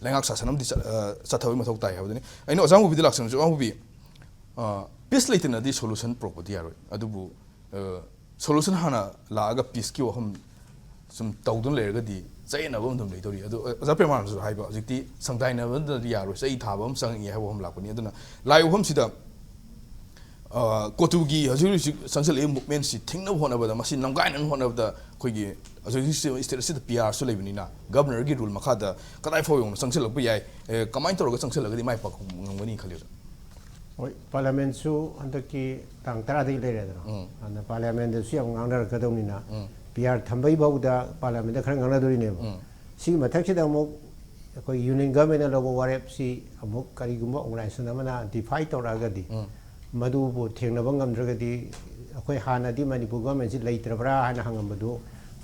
ꯂꯩꯉꯥꯛ ꯁꯥꯁꯟ ꯑꯃꯗꯤ ꯆꯠ-, ꯑ, ꯆꯠꯊꯕꯒꯤ ꯃꯊꯧ ꯇꯥꯏ ꯍꯥꯏꯕꯗꯨꯅꯤ꯫ ꯑꯩꯅ ꯑꯣꯖꯥ ꯃꯨꯕꯤꯗ ꯂꯥꯛꯆꯅꯤꯡꯁꯤ꯫ ꯑꯣꯖꯥ ꯃꯨꯕꯤ, ꯑ, ꯄꯤꯁ ꯂꯩꯇꯅꯗꯤ ꯁꯣꯂꯨꯁꯟ ꯄꯨꯔꯛꯄꯗꯤ ꯌꯥꯔꯣꯏ꯫ ꯑꯗꯨꯕꯨ, ꯑ, ꯁꯣꯂꯨꯁꯟ ꯍꯥꯟꯅ ꯂꯥꯛꯑꯒ ꯄꯤꯁꯀꯤ ꯋꯥꯐꯝ ꯁꯨꯝ ꯇꯧꯗꯨꯅ ꯂꯩꯔꯒꯗꯤ ꯆꯌꯦꯠꯅꯕ ꯑꯃ ꯑꯗꯨꯝ ꯂꯩꯗꯧꯔꯤ꯫ ꯑꯗꯣ, ꯑ, ꯑꯣꯖꯥ ꯄ꯭ꯔꯦꯃꯥꯅꯟꯗꯁꯨ ꯍꯥꯏꯕ, ꯍꯧꯖꯤꯛꯇꯤ ꯁꯪꯗꯥꯏꯅꯕꯗꯗꯤ ꯌꯥꯔꯣꯏ, ꯆꯩ ꯊꯥꯕ ꯑꯃ ꯆꯪꯉꯛꯏ ꯍꯥꯏꯕ ꯋꯥꯐꯝ ꯂꯥꯛꯄꯅꯤ꯫ ꯑꯗꯨꯅ ꯂꯥꯛꯏ ꯋꯥꯐꯝꯁꯤꯗ, ꯑ, ꯀꯣꯇꯨꯒꯤ ꯍꯧꯖꯤꯛ ꯍꯧꯖꯤꯛ ꯆꯪꯁꯤꯜꯂꯛꯏꯕ ꯃꯨꯞꯃꯦꯟꯁꯤ ꯊꯤꯡꯅꯕ ꯍꯣꯠꯅꯕꯗ, ꯃꯁꯤ ꯅꯝꯒꯥꯏꯅꯅꯕ ꯍꯣꯠꯅꯕꯗ ꯑꯩꯈꯣꯏꯒꯤ ꯍꯧꯖꯤꯛ ꯍꯧꯖꯤꯛ ꯁ꯭ꯇꯦꯠ ꯑꯁꯤꯗ ꯄꯤ ꯑꯥꯔꯁꯨ ꯂꯩꯕꯅꯤꯅ ꯒꯕꯔꯅꯔꯒꯤ ꯔꯨꯜ ꯃꯈꯥꯗ ꯀꯗꯥꯏ ꯐꯥꯎ ꯌꯧꯅ ꯆꯪꯁꯤꯜꯂꯛꯄ ꯌꯥꯏ, ꯑꯦ, ꯀꯃꯥꯏꯅ ꯇꯧꯔꯒ ꯆꯪꯁꯤꯜꯂꯒꯗꯤ ꯃꯥꯏ ꯄꯥꯛꯄ ꯉꯝꯒꯅꯤ ꯈꯜꯂꯤ, ꯑꯣꯖꯥ? ꯍꯣꯏ, ꯄꯥꯔꯂꯤꯌꯥꯃꯦꯟꯁꯨ ꯍꯟꯗꯛꯀꯤ ꯇꯥꯡ ꯇꯔꯥꯗꯒꯤ ꯂꯩꯔꯦꯗꯅ꯫ ꯎꯝ꯫ ꯑꯗꯨꯅ ꯄꯥꯔꯂꯤꯌꯥꯃꯦꯟꯗꯁꯨ ꯌꯥꯝ ꯉꯥꯡꯅꯔꯛꯀꯗꯧꯅꯤꯅ, ꯎꯝ꯫ ꯄꯤ ꯑꯥꯔ ꯊꯝꯕꯩ ꯐꯥꯎꯗ ꯄꯥꯔꯂꯤꯌꯥꯃꯦꯟꯗ ꯈꯔ ꯉꯥꯡꯅꯗꯣꯔꯤꯅꯦꯕ꯫ ꯎꯝ꯫ ꯁꯤꯒꯤ ꯃꯊꯛꯁꯤꯗ ꯑꯃꯨꯛ ꯑꯩꯈꯣꯏ ꯌꯨꯅꯤꯌꯟ ꯒꯚꯔꯟꯃꯦꯟꯅ ꯂꯧꯕ ꯋꯥꯔꯦꯞꯁꯤ ꯑꯃꯨꯛ ꯀꯔꯤꯒꯨꯝꯕ ꯑꯣꯔꯒꯅꯥꯏꯖꯦꯁꯟ ꯑꯃꯅ ꯗꯤꯐꯥꯏ ꯇꯧꯔꯛꯑꯒꯗꯤ, ꯎꯝ꯫ ꯃꯗꯨꯕꯨ ꯊꯦꯡꯅꯕ ꯉꯝꯗ꯭ꯔꯒꯗꯤ ꯑꯩꯈꯣꯏ ꯍꯥꯟꯅꯗꯤ ꯃꯅꯤꯄꯨꯔ ꯒꯚꯔꯟꯃꯦꯟꯁꯤ ꯂꯩꯇ꯭ꯔꯕ꯭ꯔꯥ ꯍꯥꯏꯅ ꯍꯪꯉꯝꯕꯗꯨ,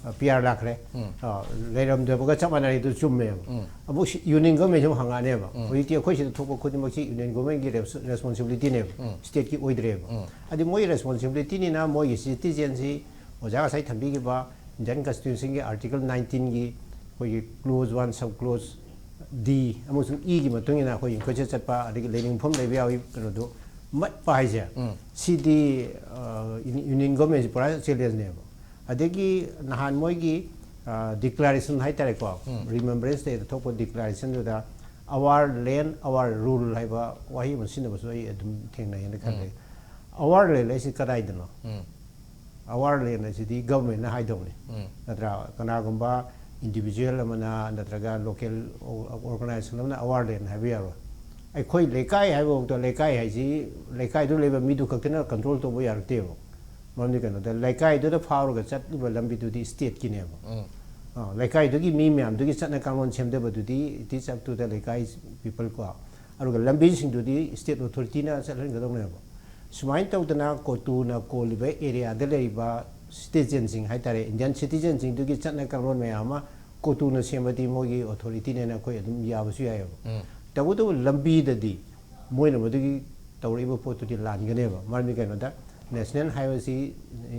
ꯑ, ꯄꯤ ꯑꯥꯔ ꯂꯥꯛꯈ꯭ꯔꯦ꯫ ꯎꯝ꯫ ꯑ, ꯂꯩꯔꯝꯗꯕꯒ ꯆꯞ ꯃꯥꯟꯅꯔꯦ, ꯑꯗꯨ ꯆꯨꯝꯃꯦꯕ꯫ ꯎꯝ꯫ ꯑꯃꯨꯛ ꯁꯤ-, ꯌꯨꯅꯤꯌꯟ ꯒꯚꯔꯟꯃꯦꯟꯁꯤ ꯑꯃꯨꯛ ꯍꯪꯉꯛꯑꯅꯦꯕ꯫ ꯎꯝ꯫ ꯍꯧꯖꯤꯛꯇꯤ ꯑꯩꯈꯣꯏ ꯁꯤꯗ ꯊꯣꯛꯄ ꯈꯨꯗꯤꯡꯃꯛꯁꯤ ꯌꯨꯅꯤꯌꯟ ꯒꯚꯔꯟꯃꯦꯟꯒꯤ ꯔꯦꯁ-, ꯔꯦꯁꯄꯣꯟꯁꯤꯕꯤꯂꯤꯇꯤꯅꯦꯕ, ꯎꯝ꯫ ꯁ꯭ꯇꯦꯠꯀꯤ ꯑꯣꯏꯗ꯭ꯔꯦꯕ꯫ ꯎꯝ꯫ ꯑꯗꯨ ꯃꯣꯏꯒꯤ ꯔꯦꯁꯄꯣꯟꯁꯤꯕꯤꯂꯤꯇꯤꯅꯤꯅ ꯃꯣꯏꯒꯤ ꯁꯤꯇꯤꯖꯦꯟꯁꯤ ꯑꯣꯖꯥ ꯉꯁꯥꯏ ꯊꯝꯕꯤꯈꯤꯕ ꯏꯟꯗꯤꯌꯟ ꯀꯟꯁꯇꯤꯇ꯭ꯌꯨꯁꯟꯒꯤ ꯑꯥꯔꯇꯤꯀꯜ ꯅꯥꯏꯟꯇꯤꯟꯒꯤ ꯑꯩꯈꯣꯏꯒꯤ ꯀ꯭ꯂꯣꯖ ꯋꯥꯟ, ꯁꯕ ꯀ꯭ꯂꯣꯖ ꯗꯤ ꯑꯃꯁꯨꯡ ꯏꯒꯤ ꯃꯇꯨꯡ ꯏꯟꯅ ꯑꯩꯈꯣꯏ ꯏꯟꯀ꯭ꯋꯦꯁꯟ ꯆꯠꯄ, ꯑꯗꯒꯤ ꯂꯩꯅꯤꯡꯐꯝ ꯂꯩꯕ ꯌꯥꯎꯏ, ꯀꯩꯅꯣꯗꯣ ꯃꯠꯄ ꯍꯥꯏꯁꯦ, ꯎꯝ꯫ ꯁꯤꯗꯤ, ꯑ, ꯌꯨꯅꯤ-, ꯌꯨꯅꯤꯌꯟ ꯒꯚꯔꯟꯃꯦꯟꯁꯤ ꯄꯨꯔꯥ ꯆꯦꯂꯦꯟꯖꯅꯦꯕ꯫ ꯑꯗꯒꯤ ꯅꯍꯥꯟ ꯃꯣꯏꯒꯤ, ꯑ, ꯗꯤꯀ꯭ꯂꯥꯔꯦꯁꯟ ꯍꯥꯏꯇꯥꯔꯦꯀꯣ, ꯎꯝ꯫ ꯔꯤꯃꯦꯝꯕ꯭ꯔꯦꯟꯁ ꯗꯦꯗ ꯊꯣꯛꯄ ꯗꯤꯀ꯭ꯂꯥꯔꯦꯁꯟꯗꯨꯗ "Our land, our rule" ꯍꯥꯏꯕ ꯋꯥꯍꯩ ꯑꯃ ꯁꯤꯖꯤꯟꯅꯕꯁꯨ ꯑꯩ ꯑꯗꯨꯝ ꯊꯦꯡꯅꯩ ꯍꯥꯏꯅ ꯈꯜꯂꯦ꯫ ꯎꯝ꯫ "Our land" ꯍꯥꯏꯁꯤ ꯀꯗꯥꯏꯗꯅꯣ? ꯎꯝ꯫ "Our land" ꯍꯥꯏꯁꯤꯗꯤ ꯒꯚꯔꯟꯃꯦꯟꯅ ꯍꯥꯏꯗꯧꯅꯤ, ꯎꯝ꯫ ꯅꯠꯇ꯭ꯔꯥ? ꯀꯅꯥꯒꯨꯝꯕ ꯏꯟꯗꯤꯕꯤꯖꯨꯋꯦꯜ ꯑꯃꯅ ꯅꯠꯇ꯭ꯔꯒ ꯂꯣꯀꯦꯜ ꯑꯣꯔꯒꯅꯥꯏꯖꯦꯁꯟ ꯑꯃꯅ "Our land" ꯍꯥꯏꯕ ꯌꯥꯔꯣꯏ꯫ ꯑꯩꯈꯣꯏ ꯂꯩꯀꯥꯏ ꯍꯥꯏꯕ ꯐꯥꯎꯗ, ꯂꯩꯀꯥꯏ ꯍꯥꯏꯁꯤ ꯂꯩꯀꯥꯏꯗꯨ ꯂꯩꯕ ꯃꯤꯗꯨ ꯈꯛꯇꯅ ꯀꯟꯇ꯭ꯔꯣꯜ ꯇꯧꯕ ꯌꯥꯔꯛꯇꯦꯕ꯫ ꯃꯔꯝꯗꯤ ꯀꯩꯅꯣꯗ, ꯂꯩꯀꯥꯏꯗꯨꯗ ꯐꯥꯎꯔꯒ ꯆꯠꯂꯤꯕ ꯂꯝꯕꯤꯗꯨꯗꯤ ꯁ꯭ꯇꯦꯠꯀꯤꯅꯦꯕ꯫ ꯎꯝ꯫ ꯑ, ꯂꯩꯀꯥꯏꯗꯨꯒꯤ ꯃꯤ ꯃꯌꯥꯝꯗꯨꯒꯤ ꯆꯠꯅ ꯀꯥꯡꯂꯣꯟ ꯁꯦꯝꯗꯕꯗꯨꯗꯤ it is up to the ꯂꯩꯀꯥꯏ ꯄꯤꯄꯜ ꯀꯣ꯫ ꯑꯗꯨꯒ ꯂꯝꯕꯤꯁꯤꯡꯗꯨꯗꯤ state authority ꯅ ꯆꯠꯍꯟꯒꯗꯧꯅꯦꯕ꯫ ꯁꯨꯃꯥꯏꯅ ꯇꯧꯗꯅ ꯀꯣꯇꯨꯅ ꯀꯣꯜꯂꯤꯕ area ꯗ ꯂꯩꯔꯤꯕ citizen ꯁꯤꯡ ꯍꯥꯏꯇꯥꯔꯦ, Indian citizen ꯁꯤꯡꯗꯨꯒꯤ ꯆꯠꯅ ꯀꯥꯡꯂꯣꯟ ꯃꯌꯥꯝ ꯑꯃ ꯀꯣꯇꯨꯅ ꯁꯦꯝꯕꯗꯤ ꯃꯣꯏꯒꯤ authority ꯅꯦꯅ ꯑꯩꯈꯣꯏ ꯑꯗꯨꯝ ꯌꯥꯕꯁꯨ ꯌꯥꯏꯑꯕ꯫ ꯎꯝ꯫ ꯇꯧꯕꯇꯕꯨ ꯂꯝꯕꯤꯗꯗꯤ ꯃꯣꯏꯅ ꯃꯗꯨꯒꯤ ꯇꯧꯔꯛꯏꯕ ꯄꯣꯠꯇꯨꯗꯤ ꯂꯥꯟꯒꯅꯦꯕ꯫ ꯃꯔꯝꯗꯤ ꯀꯩꯅꯣꯗ, National Highway ꯁꯤ,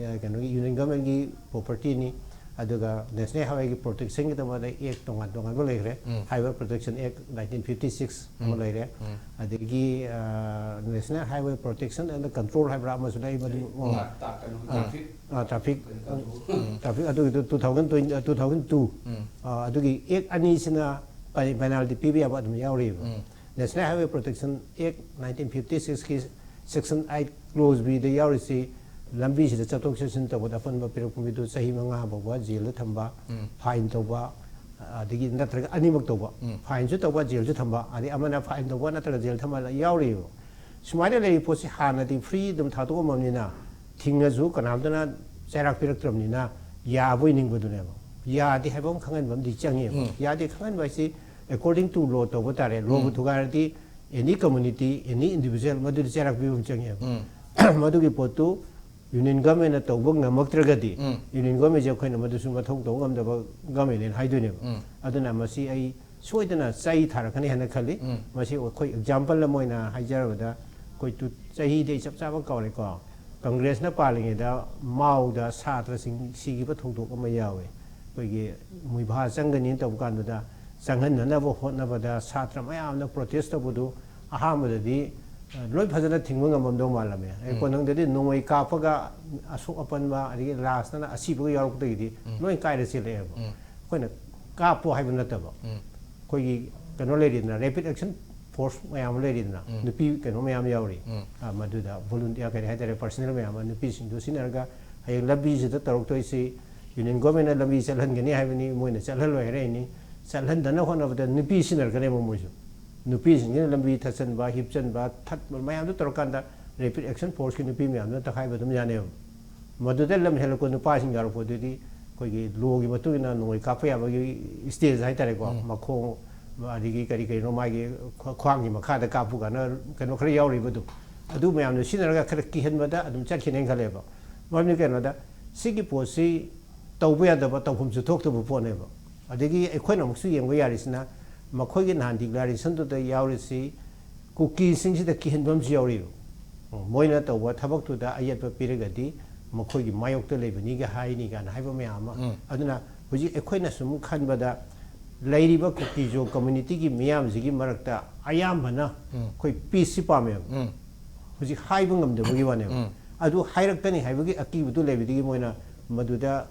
ꯑ, ꯀꯩꯅꯣꯒꯤ, Union Government ꯀꯤ property ꯅꯤ꯫ ꯑꯗꯨꯒ National Highway ꯒꯤ protection ꯒꯤꯗꯃꯛꯇ act ꯇꯣꯉꯥꯟ ꯇꯣꯉꯥꯟꯕ ꯂꯩꯈ꯭ꯔꯦ꯫ ꯎꯝ꯫ Highway Protection Act nineteen fifty six ꯑꯃ ꯎꯝ꯫ ꯂꯩꯔꯦ꯫ ꯎꯝ꯫ ꯑꯗꯒꯤ, ꯑ, National Highway Protection and Control ꯍꯥꯏꯕ꯭ꯔꯥ ꯑꯃꯁꯨ ꯂꯩ, ꯃꯗꯨ, ꯑꯣ, ꯇꯥ-, ꯇꯥ-, ꯀꯩꯅꯣ, ꯑ, traffic ꯑ, traffic, ꯀꯩꯅꯣ ꯇꯧꯕ꯫ ꯎꯝ꯫ Traffic ꯑꯗꯨꯒꯤꯗꯨ two thousand twenty, ꯑ, two thousand two, ꯎꯝ꯫ ꯑ, ꯑꯗꯨꯒꯤ act ꯑꯅꯤꯁꯤꯅ ꯄꯦ-, penalty ꯄꯤꯕ ꯌꯥꯕ ꯑꯗꯨꯝ ꯌꯥꯎꯔꯤꯕ꯫ ꯎꯝ꯫ National Highway Protection Act nineteen fifty six ꯀꯤ section eight clause B ꯗ ꯌꯥꯎꯔꯤꯁꯤ, ꯂꯝꯕꯤꯁꯤꯗ ꯆꯠꯊꯣꯛ ꯆꯠꯁꯤꯟ ꯇꯧꯕꯗ ꯑꯄꯟꯕ ꯄꯤꯔꯛꯄ ꯃꯤꯗꯨ ꯆꯍꯤ ꯃꯉꯥ ꯐꯥꯎꯕ ꯖꯦꯜꯗ ꯊꯝꯕ, ꯎꯝ꯫ Fine ꯇꯧꯕ, ꯑꯗꯒꯤ ꯅꯠꯇ꯭ꯔꯒ ꯑꯅꯤꯃꯛ ꯇꯧꯕ, ꯎꯝ꯫ Fine ꯁꯨ ꯇꯧꯕ, ꯖꯦꯜꯁꯨ ꯊꯝꯕ, ꯑꯗꯩ ꯑꯃꯅ fine ꯇꯧꯕ ꯅꯠꯇ꯭ꯔꯒ ꯖꯦꯜ ꯊꯝꯕ ꯌꯥꯎꯔꯤꯕ꯫ ꯁꯨꯃꯥꯏꯅ ꯂꯩꯔꯤꯕ ꯄꯣꯠꯁꯤ ꯍꯥꯟꯅꯗꯤ free ꯑꯗꯨꯝ ꯊꯥꯗꯣꯛꯑꯝꯃꯕꯅꯤꯅ, ꯊꯤꯡꯉꯁꯨ ꯀꯅꯥꯝꯇꯅ ꯆꯩꯔꯥꯛ ꯄꯤꯔꯛꯇ꯭ꯔꯕꯅꯤꯅ, ꯌꯥꯕꯣꯏ ꯅꯤꯡꯕꯗꯨꯅꯦꯕ꯫ ꯌꯥꯗꯦ ꯍꯥꯏꯕ ꯑꯃ ꯈꯪꯍꯟꯕ ꯑꯃꯗꯤ ꯆꯪꯉꯦꯕ꯫ ꯎꯝ꯫ ꯌꯥꯗꯦ ꯈꯪꯍꯟꯕ ꯍꯥꯏꯁꯤ, according to law ꯇꯧꯕ ꯇꯥꯔꯦ꯫ Law ꯕꯨ ꯎꯝ꯫ ꯊꯨꯒꯥꯏꯔꯗꯤ any community, any individual ꯃꯗꯨꯗꯤ ꯆꯩꯔꯥꯛ ꯄꯤꯕ ꯑꯃ ꯆꯪꯉꯦꯕ꯫ ꯎꯝ꯫ ꯃꯗꯨꯒꯤ ꯄꯣꯠꯇꯨ Union Government ꯅ ꯇꯧꯕ ꯉꯝꯃꯛꯇ꯭ꯔꯒꯗꯤ, ꯎꯝ꯫ Union Government ꯁꯦ ꯑꯩꯈꯣꯏꯅ ꯃꯗꯨꯁꯨ ꯃꯊꯧ ꯇꯧꯕ ꯉꯝꯗꯕ government ꯅꯦꯅ ꯍꯥꯏꯗꯣꯏꯅꯦꯕ꯫ ꯎꯝ꯫ ꯑꯗꯨꯅ ꯃꯁꯤ ꯑꯩ ꯁꯣꯏꯗꯅ ꯆꯩ ꯊꯥꯔꯛꯀꯅꯤ ꯍꯥꯏꯅ ꯈꯜꯂꯤ꯫ ꯎꯝ꯫ ꯃꯁꯤ ꯑꯩꯈꯣꯏ example ꯑꯃ ꯑꯣꯏꯅ ꯍꯥꯏꯖꯔꯕꯗ, ꯑꯩꯈꯣꯏ ꯇꯨ-, ꯆꯍꯤꯗꯤ ꯑꯩ ꯆꯞ ꯆꯥꯕ ꯀꯥꯎꯔꯦꯀꯣ, Congress ꯅ ꯄꯥꯜꯂꯤꯉꯩꯗ ꯃꯥꯎꯗ ꯁꯥꯇ꯭ꯔꯁꯤꯡ ꯁꯤꯈꯤꯕ ꯊꯧꯗꯣꯛ ꯑꯃ ꯌꯥꯎꯋꯦ꯫ ꯑꯩꯈꯣꯏꯒꯤ ꯃꯨꯏꯚꯥ ꯆꯪꯒꯅꯤꯅ ꯇꯧꯕ ꯀꯥꯟꯗꯨꯗ, ꯆꯪꯍꯟꯅꯅꯕ ꯍꯣꯠꯅꯕꯗ ꯁꯥꯇ꯭ꯔ ꯃꯌꯥꯝꯅ protest ꯇꯧꯕꯗꯨ ꯑꯍꯥꯟꯕꯗꯗꯤ, ꯑ, ꯂꯣꯏ ꯐꯖꯅ ꯊꯤꯡꯕ ꯉꯝꯃꯝꯗꯧ ꯃꯥꯜꯂꯝꯃꯦ꯫ ꯑꯩ ꯎꯝ꯫ ꯀꯣꯟꯊꯪꯗꯗꯤ ꯅꯣꯡꯃꯩ ꯀꯥꯞꯄꯒ ꯑꯁꯣꯛ ꯑꯄꯟꯕ, ꯑꯗꯒꯤ last ꯇꯅ ꯑꯁꯤꯕꯒ ꯌꯥꯎꯔꯛꯄꯗꯒꯤꯗꯤ ꯎꯝ꯫ ꯂꯣꯏ ꯀꯥꯏꯔ ꯆꯦꯜꯂꯛꯑꯦꯕ꯫ ꯎꯝ꯫ ꯑꯩꯈꯣꯏꯅ ꯀꯥꯞꯄꯣ ꯍꯥꯏꯕ ꯅꯠꯇꯕ, ꯎꯝ꯫ ꯑꯩꯈꯣꯏꯒꯤ ꯀꯩꯅꯣ ꯂꯩꯔꯤꯗꯅ, Rapid Action Force ꯃꯌꯥꯝ ꯑꯃ ꯂꯩꯔꯤꯗꯅ, ꯎꯝ꯫ ꯅꯨꯄꯤ ꯀꯩꯅꯣ ꯃꯌꯥꯝ ꯌꯥꯎꯔꯤ꯫ ꯎꯝ꯫ ꯑ, ꯃꯗꯨꯗ volunteer, ꯀꯔꯤ ꯍꯥꯏꯇꯥꯔꯦ, personnel ꯃꯌꯥꯝ ꯑꯃ, ꯅꯨꯄꯤꯁꯤꯡꯗꯨ ꯁꯤꯖꯤꯟꯅꯔꯒ ꯍꯌꯦꯡ ꯂꯝꯕꯤꯁꯤꯗ ꯇꯧꯔꯛꯇꯣꯏꯁꯤ Union Government ꯅ ꯂꯝꯕꯤ ꯆꯠꯍꯟꯒꯅꯤ ꯍꯥꯏꯕꯅꯤ, ꯃꯣꯏꯅ ꯆꯠꯍꯜꯂꯣꯏ ꯍꯥꯏꯔꯛꯏꯅꯤ꯫ ꯆꯠꯍꯟꯗꯅ ꯍꯣꯠꯅꯕꯗ ꯅꯨꯄꯤ ꯁꯤꯖꯤꯟꯅꯔꯛꯀꯅꯦꯕ ꯃꯣꯏꯁꯨ꯫ ꯅꯨꯄꯤꯁꯤꯡꯁꯤꯅ ꯂꯝꯕꯤ ꯊꯠꯆꯟꯕ, ꯍꯤꯞꯆꯟꯕ, ꯊꯠꯄ ꯃꯌꯥꯝꯗꯨ ꯇꯧꯔꯀꯥꯟꯗ Rapid Action Force ꯀꯤ ꯅꯨꯄꯤ ꯃꯌꯥꯝꯗꯨꯅ ꯇꯛꯈꯥꯏꯕ ꯑꯗꯨꯝ ꯌꯥꯅꯦꯕ꯫ ꯃꯗꯨꯗ ꯂꯝ ꯍꯦꯜꯂꯛꯄ ꯅꯨꯄꯥꯁꯤꯡ ꯌꯥꯎꯔꯛꯄꯗꯨꯗꯤ ꯑꯩꯈꯣꯏꯒꯤ law ꯒꯤ ꯃꯇꯨꯡ ꯏꯟꯅ ꯅꯣꯡꯃꯩ ꯀꯥꯞꯄ ꯌꯥꯕꯒꯤ stage ꯍꯥꯏꯇꯥꯔꯦꯀꯣ, ꯎꯝ꯫ ꯃꯈꯣꯡ ꯑꯗꯒꯤ ꯀꯔꯤ ꯀꯔꯤꯅꯣ ꯃꯥꯒꯤ ꯈ꯭ꯋꯥ- ꯈ꯭ꯋꯥꯡꯒꯤ ꯃꯈꯥꯗ ꯀꯥꯞꯄꯨ ꯀꯥꯏꯅ ꯀꯩꯅꯣ ꯈꯔ ꯌꯥꯎꯔꯤꯕꯗꯣ, ꯑꯗꯨ ꯃꯌꯥꯝꯗꯣ ꯁꯤꯖꯤꯟꯅꯔꯒ ꯈꯔ ꯀꯤꯍꯟꯕꯗ ꯑꯗꯨꯝ ꯆꯠꯈꯤꯅꯦꯅ ꯈꯜꯂꯦꯕ꯫ ꯃꯔꯝꯗꯤ ꯀꯩꯅꯣꯗ, ꯁꯤꯒꯤ ꯄꯣꯠꯁꯤ ꯇꯧꯕ ꯌꯥꯗꯕ, ꯇꯧꯐꯝꯁꯨ ꯊꯣꯛꯇꯕ ꯄꯣꯠꯅꯦꯕ꯫ ꯑꯗꯒꯤ ꯑꯩꯈꯣꯏꯅ ꯑꯃꯨꯛꯁꯨ ꯌꯦꯡꯕ ꯌꯥꯔꯤꯁꯤꯅ, ꯃꯈꯣꯏꯒꯤ ꯅꯍꯥꯟ declarationꯗꯨꯗ ꯌꯥꯎꯔꯤꯁꯤ ꯀꯨꯀꯤꯁꯤꯡꯁꯤꯗ ꯀꯤꯍꯟꯕ ꯑꯃꯁꯨ ꯌꯥꯎꯔꯤꯕ꯫ ꯎꯝ, ꯃꯣꯏꯅ ꯇꯧꯕ ꯊꯕꯛꯇꯨꯗ ꯑꯌꯦꯠꯄ ꯄꯤꯔꯒꯗꯤ ꯃꯈꯣꯏꯒꯤ ꯃꯥꯌꯣꯛꯇ ꯂꯩꯕꯅꯤꯒ ꯍꯥꯏꯅꯤ ꯀꯥꯏꯅ ꯍꯥꯏꯕ ꯃꯌꯥꯝ ꯑꯃ꯫ ꯎꯝ꯫ ꯑꯗꯨꯅ ꯍꯧꯖꯤꯛ ꯑꯩꯈꯣꯏꯅ ꯁꯨꯝ ꯈꯟꯕꯗ, ꯂꯩꯔꯤꯕ ꯀꯨꯀꯤꯖꯣ communityꯒꯤ ꯃꯤꯌꯥꯝꯁꯤꯒꯤ ꯃꯔꯛꯇ ꯑꯌꯥꯝꯕꯅ ꯎꯝ꯫ ꯑꯩꯈꯣꯏ peaceꯁꯤ ꯄꯥꯝꯃꯦꯕ꯫ ꯎꯝ꯫ ꯍꯧꯖꯤꯛ ꯍꯥꯏꯕ ꯉꯝꯗꯕꯒꯤ ꯋꯥꯅꯦꯕ꯫ ꯎꯝ꯫ ꯑꯗꯨ ꯍꯥꯏꯔꯛꯀꯅꯤ ꯍꯥꯏꯕꯒꯤ ꯑꯀꯤꯕꯗꯨ ꯂꯩꯕꯗꯒꯤ ꯃꯣꯏꯅ ꯃꯗꯨꯗ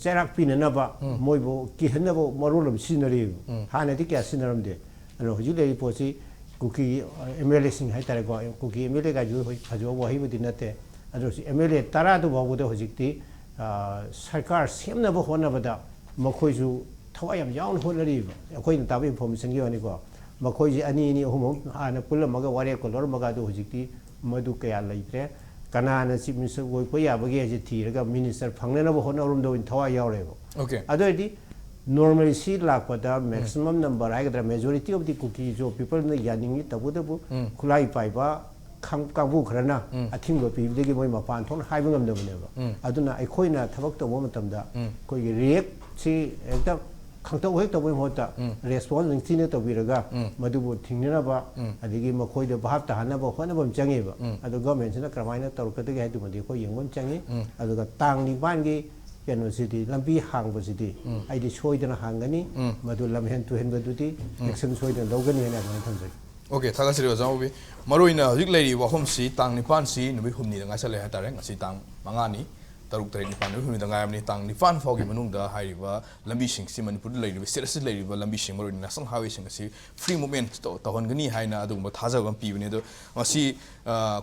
ꯆꯩꯔꯥꯛ ꯄꯤꯅꯅꯕ, ꯎꯝ꯫ ꯃꯣꯏꯕꯨ ꯀꯤꯍꯟꯅꯕ ꯃꯔꯣꯜ ꯑꯃ ꯁꯤꯖꯤꯟꯅꯔꯤꯕ꯫ ꯎꯝ꯫ ꯍꯥꯟꯅꯗꯤ ꯀꯌꯥ ꯁꯤꯖꯤꯟꯅꯔꯝꯗꯦ꯫ ꯑꯗꯣ ꯍꯧꯖꯤꯛ ꯂꯩꯔꯤꯕ ꯄꯣꯠꯁꯤ ꯀꯨꯀꯤ, ꯑ, MLAꯁꯤꯡ ꯍꯥꯏꯇꯥꯔꯦꯀꯣ, ꯀꯨꯀꯤ MLA ꯒꯥꯏꯁꯨ ꯍꯧꯖꯤꯛ ꯐꯖꯕ ꯋꯥꯍꯩꯕꯨꯗꯤ ꯅꯠꯇꯦ꯫ ꯑꯗꯨ ꯍꯧꯖꯤꯛ MLA ꯇꯔꯥꯗꯨ ꯐꯥꯎꯕꯗ ꯍꯧꯖꯤꯛꯇꯤ, ꯑ, ꯁꯔꯀꯥꯔ ꯁꯦꯝꯅꯕ ꯍꯣꯠꯅꯕꯗ ꯃꯈꯣꯏꯁꯨ ꯊꯋꯥꯏ ꯌꯥꯝ ꯌꯥꯎꯅ ꯍꯣꯠꯅꯔꯤꯕ꯫ ꯑꯩꯈꯣꯏꯅ ꯇꯥꯕ informationꯒꯤ ꯋꯥꯅꯤꯀꯣ꯫ ꯃꯈꯣꯏꯁꯦ ꯑꯅꯤ, ꯑꯅꯤ, ꯑꯍꯨꯝ, ꯑꯍꯨꯝ ꯍꯥꯟꯅ ꯄꯨꯜꯂꯝꯃꯒ ꯋꯥꯔꯦꯞꯀ ꯂꯧꯔꯝꯃꯒ, ꯑꯗꯨ ꯍꯧꯖꯤꯛꯇꯤ ꯃꯗꯨ ꯀꯌꯥ ꯂꯩꯇ꯭ꯔꯦ꯫ ꯀꯅꯥꯅ Chief Minister ꯑꯣꯏꯕ ꯌꯥꯕꯒꯦ ꯍꯥꯏꯁꯦ ꯊꯤꯔꯒ minister ꯐꯪꯅꯅꯕ ꯍꯣꯠꯅꯔꯣꯝꯗ ꯑꯣꯏꯅ ꯊꯋꯥꯏ ꯌꯥꯎꯔꯦꯕ꯫ Okay꯫ ꯑꯗꯨ ꯑꯣꯏꯔꯗꯤ normalcy ꯂꯥꯛꯄꯗ maximum number ꯍꯥꯏꯒꯗ꯭ꯔꯥ, majority of the Kuki Zo peopleꯅ ꯌꯥꯅꯤꯡꯉꯤ, ꯇꯧꯕꯇꯕꯨ ꯎꯝ꯫ ꯈꯨꯠꯂꯥꯏ ꯄꯥꯏꯕ ꯈꯪ-, ꯀꯥꯡꯕꯨ ꯈꯔꯅ ꯎꯝ꯫ ꯑꯊꯤꯡꯕ ꯄꯤꯕꯗꯒꯤ ꯃꯣꯏ ꯃꯄꯥꯟ ꯊꯣꯛꯅ ꯍꯥꯏꯕ ꯉꯝꯗꯕꯅꯦꯕ꯫ ꯎꯝ꯫ ꯑꯗꯨꯅ ꯑꯩꯈꯣꯏꯅ ꯊꯕꯛ ꯇꯧꯕ ꯃꯇꯝꯗ ꯎꯝ꯫ ꯑꯩꯈꯣꯏꯒꯤ reactꯁꯤ ꯍꯦꯛꯇ ꯈꯪꯇꯧ ꯍꯦꯛ ꯇꯧꯕꯒꯤ ꯃꯍꯨꯠꯇ ꯎꯝ꯫ Response ꯅꯤꯡꯊꯤꯅ ꯇꯧꯕꯤꯔꯒ ꯎꯝ꯫ ꯃꯗꯨꯕꯨ ꯊꯤꯡꯅꯅꯕ ꯎꯝ꯫ ꯑꯗꯒꯤ ꯃꯈꯣꯏꯗ ꯚꯥꯞ ꯇꯥꯍꯟꯅꯕ ꯍꯣꯠꯅꯕ ꯑꯃ ꯆꯪꯉꯦꯕ꯫ ꯎꯝ꯫ ꯑꯗꯣ governmentꯁꯤꯅ ꯀꯔꯝꯍꯥꯏꯅ ꯇꯧꯔꯛꯀꯗꯒꯦ ꯍꯥꯏꯗꯨꯃꯗꯤ ꯑꯩꯈꯣꯏ ꯌꯦꯡꯕ ꯑꯃ ꯆꯪꯉꯤ꯫ ꯎꯝ꯫ ꯑꯗꯨꯒ ꯇꯥꯡ ꯅꯤꯄꯥꯟꯒꯤ ꯀꯩꯅꯣꯁꯤꯗꯤ, ꯂꯝꯕꯤ ꯍꯥꯡꯕꯁꯤꯗꯤ ꯎꯝ꯫ ꯑꯩꯗꯤ ꯁꯣꯏꯗꯅ ꯍꯥꯡꯒꯅꯤ꯫ ꯎꯝ꯫ ꯃꯗꯨ ꯂꯝꯍꯦꯟ ꯇꯨꯍꯦꯟꯕꯗꯨꯗꯤ ꯎꯝ꯫ Action ꯁꯣꯏꯗꯅ ꯂꯧꯒꯅꯤ ꯍꯥꯏꯅ ꯑꯗꯨꯃꯥꯏꯅ ꯊꯝꯖꯒꯦ꯫ Okay, ꯊꯥꯒꯠꯆꯔꯤ ꯑꯣꯖꯥ ꯃꯧꯕꯤ꯫ ꯃꯔꯨꯑꯣꯏꯅ ꯍꯧꯖꯤꯛ ꯂꯩꯔꯤꯕ ꯋꯥꯐꯝꯁꯤ ꯇꯥꯡ ꯅꯤꯄꯥꯟꯁꯤ ꯅꯨꯃꯤꯠ ꯍꯨꯝꯅꯤꯗ ꯉꯥꯏꯁꯜꯂꯛꯑꯦ ꯍꯥꯏꯇꯥꯔꯦ꯫ ꯉꯁꯤ ꯇꯥꯡ ꯃꯉꯥꯅꯤ, ꯇꯔꯨꯛ, ꯇꯔꯦꯠ, ꯅꯤꯄꯥꯟ, ꯅꯨꯃꯤꯠ ꯍꯨꯝꯅꯤꯗ ꯉꯥꯏꯔꯕꯅꯤ꯫ ꯇꯥꯡ ꯅꯤꯄꯥꯟ ꯐꯥꯎꯒꯤ ꯃꯅꯨꯡꯗ ꯍꯥꯏꯔꯤꯕ ꯂꯝꯕꯤꯁꯤꯡꯁꯤ, ꯃꯅꯤꯄꯨꯔꯗ ꯂꯩꯔꯤꯕ, state ꯑꯁꯤꯗ ꯂꯩꯔꯤꯕ ꯂꯝꯕꯤꯁꯤꯡ, ꯃꯔꯨꯑꯣꯏꯅ national highwayꯁꯤꯡ ꯑꯁꯤ free movement ꯇꯧ-, ꯇꯧꯍꯟꯒꯅꯤ ꯍꯥꯏꯅ ꯑꯗꯨꯒꯨꯝꯕ ꯊꯥꯖꯕ ꯑꯃ ꯄꯤꯕꯅꯤ꯫ ꯑꯗꯣ ꯃꯁꯤ, ꯑ,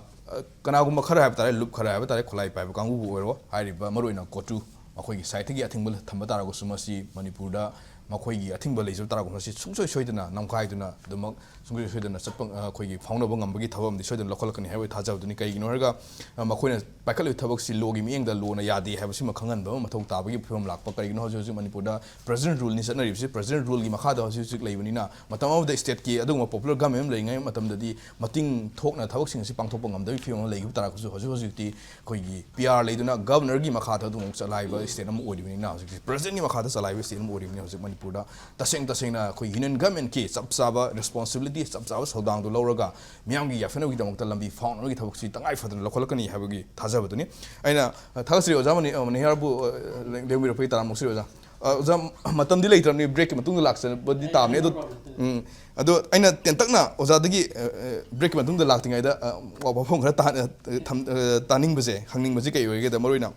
ꯀꯅꯥꯒꯨꯝꯕ ꯈꯔ ꯍꯥꯏꯕ ꯇꯥꯔꯦ, ꯂꯨꯞ ꯈꯔ ꯍꯥꯏꯕ ꯇꯥꯔꯦ, ꯈꯨꯠꯂꯥꯏ ꯄꯥꯏꯕ ꯀꯥꯡꯕꯨꯕꯨ ꯑꯣꯏꯔꯣ, ꯍꯥꯏꯔꯤꯕ ꯃꯔꯨꯑꯣꯏꯅ ꯀꯣꯇꯨ, ꯃꯈꯣꯏꯒꯤ sideꯇꯒꯤ ꯑꯊꯤꯡꯕ ꯊꯝꯕ ꯇꯥꯔꯒꯁꯨ ꯃꯁꯤ ꯃꯅꯤꯄꯨꯔꯗ ꯃꯈꯣꯏꯒꯤ ꯑꯊꯤꯡꯕ ꯂꯩꯖꯕ ꯇꯥꯔꯒꯁꯨ ꯃꯁꯤ ꯁꯨꯡꯁꯣꯏ ꯁꯣꯏꯗꯅ ꯅꯝꯈꯥꯏꯗꯨꯅ ꯑꯗꯨꯃꯛ ꯁꯨꯡꯁꯣꯏ ꯁꯣꯏꯗꯅ ꯆꯠꯄ, ꯑ, ꯑꯩꯈꯣꯏꯒꯤ ꯐꯥꯎꯅꯕ ꯉꯝꯕꯒꯤ ꯊꯕꯛ ꯑꯃꯗꯤ ꯁꯣꯏꯗꯅ ꯂꯧꯈꯠꯂꯛꯀꯅꯤ ꯍꯥꯏꯕꯒꯤ ꯊꯥꯖꯕꯗꯨꯅꯤ꯫ ꯀꯩꯒꯤꯅꯣ ꯍꯥꯏꯔꯒ, ꯑ, ꯃꯈꯣꯏꯅ ꯄꯥꯏꯈꯠꯂꯤꯕ ꯊꯕꯛꯁꯤ ꯂꯣꯒꯤ ꯃꯤꯠꯌꯦꯡꯗ ꯂꯣꯅ ꯌꯥꯗꯦ ꯍꯥꯏꯕꯁꯤꯃ ꯈꯪꯍꯟꯕ ꯑꯃ ꯃꯊꯧ ꯇꯥꯕꯒꯤ ꯐꯤꯕꯝ ꯂꯥꯛꯄ꯫ ꯀꯔꯤꯒꯤꯅꯣ ꯍꯧꯖꯤꯛ ꯍꯧꯖꯤꯛ ꯃꯅꯤꯄꯨꯔꯗ ꯄ꯭ꯔꯦꯁꯤꯗꯦꯟ ꯔꯨꯜꯅꯤ ꯆꯠꯅꯔꯤꯕꯁꯤ꯫ ꯄ꯭ꯔꯦꯁꯤꯗꯦꯟ ꯔꯨꯜꯒꯤ ꯃꯈꯥꯗ ꯍꯧꯖꯤꯛ ꯍꯧꯖꯤꯛ ꯂꯩꯕꯅꯤꯅ ꯃꯇꯝ ꯑꯃꯗ ꯁ꯭ꯇꯦꯠꯀꯤ ꯑꯗꯨꯒꯨꯝꯕ ꯄꯣꯄꯨꯂꯔ ꯒꯃꯦꯟ ꯑꯃ ꯂꯩꯔꯤꯉꯩ ꯃꯇꯝꯗꯗꯤ ꯃꯇꯤꯡ ꯊꯣꯛꯅ ꯊꯕꯛꯁꯤꯡ ꯑꯁꯤ ꯄꯥꯡꯊꯣꯛꯄ ꯉꯝꯗꯕꯒꯤ ꯐꯤꯕꯝ ꯑꯃ ꯂꯩꯈꯤꯕ ꯇꯥꯔꯒꯁꯨ ꯍꯧꯖꯤꯛ ꯍꯧꯖꯤꯛꯇꯤ ꯑꯩꯈꯣꯏꯒꯤ ꯄꯤ ꯑꯥꯔ ꯂꯩꯗꯨꯅ ꯒꯕꯔꯅꯔꯒꯤ ꯃꯈꯥꯗ ꯑꯗꯨꯝ ꯆꯂꯥꯏꯕ ꯁ꯭ꯇꯦꯠ ꯑꯃ ꯑꯣꯏꯔꯤꯕꯅꯤꯅ ꯍꯧꯖꯤꯛꯇꯤ ꯄ꯭ꯔꯦꯁꯤꯗꯦꯟꯒꯤ ꯃꯈꯥꯗ ꯆꯂꯥꯏꯕ ꯁ꯭ꯇꯦꯠ ꯑꯃ ꯑꯣꯏꯔꯤꯕꯅꯤꯅ ꯍꯧꯖꯤꯛ ꯃꯅꯤꯄꯨꯔꯗ ꯇꯁꯦꯡ ꯇꯁꯦꯡꯅ ꯑꯩꯈꯣꯏ ꯌꯨꯅꯤꯌꯟ ꯒꯃꯦꯟꯀꯤ ꯆꯞ ꯆꯥꯕ ꯔꯦꯁꯄꯣꯟꯁꯤꯕꯤꯂꯤꯇꯤ, ꯆꯞ ꯆꯥꯕ ꯊꯧꯗꯥꯡꯗꯨ ꯂꯧꯔꯒ ꯃꯤꯌꯥꯝꯒꯤ ꯌꯥꯏꯐꯅꯕꯒꯤꯗꯃꯛꯇ ꯂꯝꯕꯤ ꯐꯥꯎꯅꯕꯒꯤ ꯊꯕꯛꯁꯤ ꯇꯉꯥꯏ ꯐꯗꯅ ꯂꯧꯈꯠꯂꯛꯀꯅꯤ ꯍꯥꯏꯕꯒꯤ ꯊꯥꯖꯕꯗꯨꯅꯤ꯫ ꯑꯩꯅ, ꯑ, ꯊꯥꯒꯠꯆꯔꯤ ꯑꯣꯖꯥ ꯃꯅꯤ-, ꯑ, ꯃꯅꯤꯍꯥꯔꯕꯨ, ꯑ, ꯂꯦꯡꯕꯤꯔꯛꯄꯒꯤ ꯇꯔꯥꯝꯅ ꯑꯣꯛꯆꯔꯤ ꯑꯣꯖꯥ꯫ ꯑ, ꯑꯣꯖꯥ, ꯃꯇꯝꯗꯤ ꯂꯩꯇ꯭ꯔꯕꯅꯤ, ꯕ꯭ꯔꯦꯛꯀꯤ ꯃꯇꯨꯡꯗ ꯂꯥꯛꯆꯕꯗꯤ ꯇꯥꯕꯅꯤ꯫ ꯑꯗꯣ, ꯎꯝ, ꯑꯗꯣ ꯑꯩꯅ ꯇꯦꯟꯇꯛꯅ ꯑꯣꯖꯥꯗꯒꯤ, ꯑ, ꯑ, ꯕ꯭ꯔꯦꯛꯀꯤ ꯃꯇꯨꯡꯗ ꯂꯥꯛꯇ꯭ꯔꯤꯉꯩꯗ, ꯑ, ꯋꯥ-, ꯋꯥꯐꯝ ꯈꯔ ꯇꯥ-, ꯑ, ꯊꯝ-, ꯑ, ꯇꯥꯅꯤꯡꯕꯁꯦ, ꯈꯪꯅꯤꯡꯕꯁꯦ ꯀꯩ ꯑꯣꯏꯒꯦꯗ, ꯃꯔꯨꯑꯣꯏꯅ,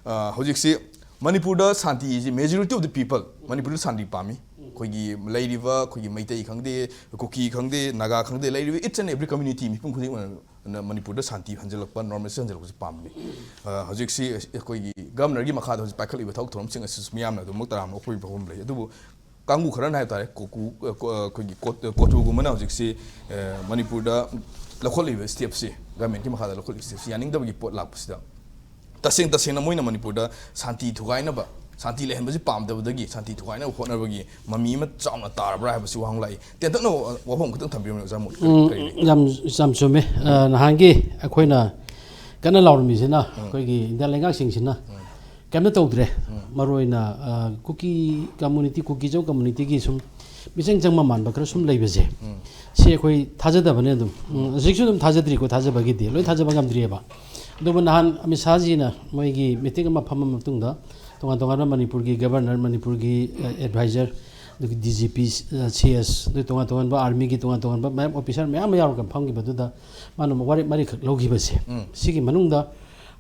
ꯑ, ꯍꯧꯖꯤꯛꯁꯤ ꯃꯅꯤꯄꯨꯔꯗ ꯁꯥꯟꯇꯤꯁꯤ, majority of the people ꯃꯅꯤꯄꯨꯔꯗ ꯁꯥꯟꯇꯤ ꯄꯥꯝꯃꯤ꯫ ꯑꯩꯈꯣꯏꯒꯤ ꯂꯩꯔꯤꯕ ꯑꯩꯈꯣꯏꯒꯤ ꯃꯩꯇꯩ ꯈꯪꯗꯦ, ꯀꯨꯀꯤ ꯈꯪꯗꯦ, ꯅꯥꯒꯥ ꯈꯪꯗꯦ, ꯂꯩꯔꯤꯕ each and every community ꯃꯤꯄꯨꯝ ꯈꯨꯗꯤꯡꯃꯛꯅ ꯃꯅꯤꯄꯨꯔꯗ ꯁꯥꯟꯇꯤ ꯍꯟꯖꯤꯜꯂꯛꯄ, normalcy ꯍꯟꯖꯤꯜꯂꯛꯄꯁꯤ ꯄꯥꯝꯕꯅꯤ꯫ ꯑ, ꯍꯧꯖꯤꯛꯁꯤ ꯑꯩꯈꯣꯏꯒꯤ ꯒꯕꯔꯅꯔꯒꯤ ꯃꯈꯥꯗ ꯍꯧꯖꯤꯛ ꯄꯥꯏꯈꯠꯂꯤꯕ ꯊꯕꯛ ꯊꯧꯔꯝꯁꯤꯡ ꯑꯁꯤꯁꯨ ꯃꯤꯌꯥꯝꯅ ꯑꯗꯨꯃꯛ ꯇꯔꯥꯝꯅ ꯑꯣꯛꯄꯒꯤ ꯐꯥꯎꯕ ꯂꯩ꯫ ꯑꯗꯨꯕꯨ ꯀꯥꯡꯕꯨ ꯈꯔꯅ ꯍꯥꯏꯕ ꯇꯥꯔꯦ, ꯀꯣꯀꯨ, ꯑ, ꯀꯣ-, ꯑꯩꯈꯣꯏꯒꯤ ꯀꯣꯠ-, ꯀꯣꯇꯨꯒꯨꯝꯕꯅ ꯍꯧꯖꯤꯛꯁꯤ, ꯑ, ꯃꯅꯤꯄꯨꯔꯗ ꯂꯧꯈꯠꯂꯤꯕ ꯁ꯭ꯇꯦꯞꯁꯤ, ꯒꯃꯦꯟꯒꯤ ꯃꯈꯥꯗ ꯂꯧꯈꯠꯂꯤꯕ ꯁ꯭ꯇꯦꯞꯁꯤ ꯌꯥꯅꯤꯡꯗꯕꯒꯤ ꯄꯣꯠ ꯂꯥꯛꯄꯁꯤꯗ, ꯇꯁꯦꯡ ꯇꯁꯦꯡꯅ ꯃꯣꯏꯅ ꯃꯅꯤꯄꯨꯔꯗ ꯁꯥꯟꯇꯤ ꯊꯨꯒꯥꯏꯅꯕ, ꯁꯥꯟꯇꯤ ꯂꯩꯍꯟꯕꯁꯤ ꯄꯥꯝꯗꯕꯗꯒꯤ ꯁꯥꯟꯇꯤ ꯊꯨꯒꯥꯏꯅꯕ ꯍꯣꯠꯅꯕꯒꯤ ꯃꯃꯤ ꯑꯃ ꯆꯥꯎꯅ ꯇꯥꯔꯕ꯭ꯔꯥ ꯍꯥꯏꯕꯁꯤ ꯋꯥꯍꯪ ꯂꯥꯛꯏ꯫ ꯇꯦꯟꯇꯛꯅ ꯋꯥꯐꯝ ꯈꯛꯇꯪ ꯊꯝꯕꯤꯔꯝꯃꯨꯅꯦ, ꯑꯣꯖꯥ ꯃꯣꯠ꯫ ꯎꯝ, ꯀꯔꯤ ꯂꯩ? ꯌꯥꯝ, ꯌꯥꯝ ꯆꯨꯝꯃꯦ꯫ ꯑ, ꯅꯍꯥꯟꯒꯤ ꯑꯩꯈꯣꯏꯅ ꯀꯟꯅ ꯂꯥꯎꯔꯝꯃꯤꯁꯤꯅ ꯎꯝ꯫ ꯑꯩꯈꯣꯏꯒꯤ ꯏꯟꯗꯤꯌꯥ ꯂꯩꯉꯥꯛꯁꯤꯡꯁꯤꯅ ꯎꯝ꯫ ꯀꯩꯝꯇ ꯇꯧꯗ꯭ꯔꯦ꯫ ꯎꯝ꯫ ꯃꯔꯨꯑꯣꯏꯅ, ꯑ, ꯀꯨꯀꯤ community, ꯀꯨꯀꯤꯖꯝ communityꯒꯤ ꯁꯨꯝ ꯃꯤꯆꯪ ꯆꯪꯕ ꯃꯥꯟꯕ ꯈꯔ ꯁꯨꯝ ꯂꯩꯕꯁꯦ, ꯎꯝ꯫ ꯁꯤ ꯑꯩꯈꯣꯏ ꯊꯥꯖꯗꯕꯅꯦ ꯑꯗꯨꯝ꯫ ꯎꯝ, ꯍꯧꯖꯤꯛꯁꯨ ꯑꯗꯨꯝ ꯊꯥꯖꯗ꯭ꯔꯤꯀꯣ, ꯊꯥꯖꯕꯒꯤꯗꯤ ꯂꯣꯏ ꯊꯥꯖꯕ ꯉꯝꯗ꯭ꯔꯤꯑꯕ꯫ ꯑꯗꯨꯕꯨ ꯅꯍꯥꯟ ꯑꯃꯤꯠ ꯁꯥꯍꯖꯤꯅ ꯃꯣꯏꯒꯤ meeting ꯑꯃ ꯐꯝꯃ ꯃꯇꯨꯡꯗ ꯇꯣꯉꯥꯟ ꯇꯣꯉꯥꯟꯕ ꯃꯅꯤꯄꯨꯔꯒꯤ ꯒꯕꯔꯅꯔ, ꯃꯅꯤꯄꯨꯔꯒꯤ, ꯑ, ꯑꯦꯗꯚꯥꯏꯖꯔ, ꯑꯗꯨꯒ ꯗꯤ ꯖꯤ ꯄꯤ, ꯑ, ꯁꯤ ꯑꯦꯁ, ꯑꯗꯨ ꯇꯣꯉꯥꯟ ꯇꯣꯉꯥꯟꯕ ꯑꯥꯔꯃꯤꯒꯤ ꯇꯣꯉꯥꯟ ꯇꯣꯉꯥꯟꯕ ꯃꯌꯥꯝ ꯑꯣꯐꯤꯁꯥꯔ ꯃꯌꯥꯝ ꯑꯃ ꯌꯥꯎꯔꯒ ꯐꯝꯈꯤꯕꯗꯨꯗ ꯃꯥꯅ ꯋꯥꯔꯦꯞ ꯃꯔꯤꯈꯛ ꯂꯧꯈꯤꯕꯁꯦ, ꯎꯝ꯫ ꯁꯤꯒꯤ ꯃꯅꯨꯡꯗ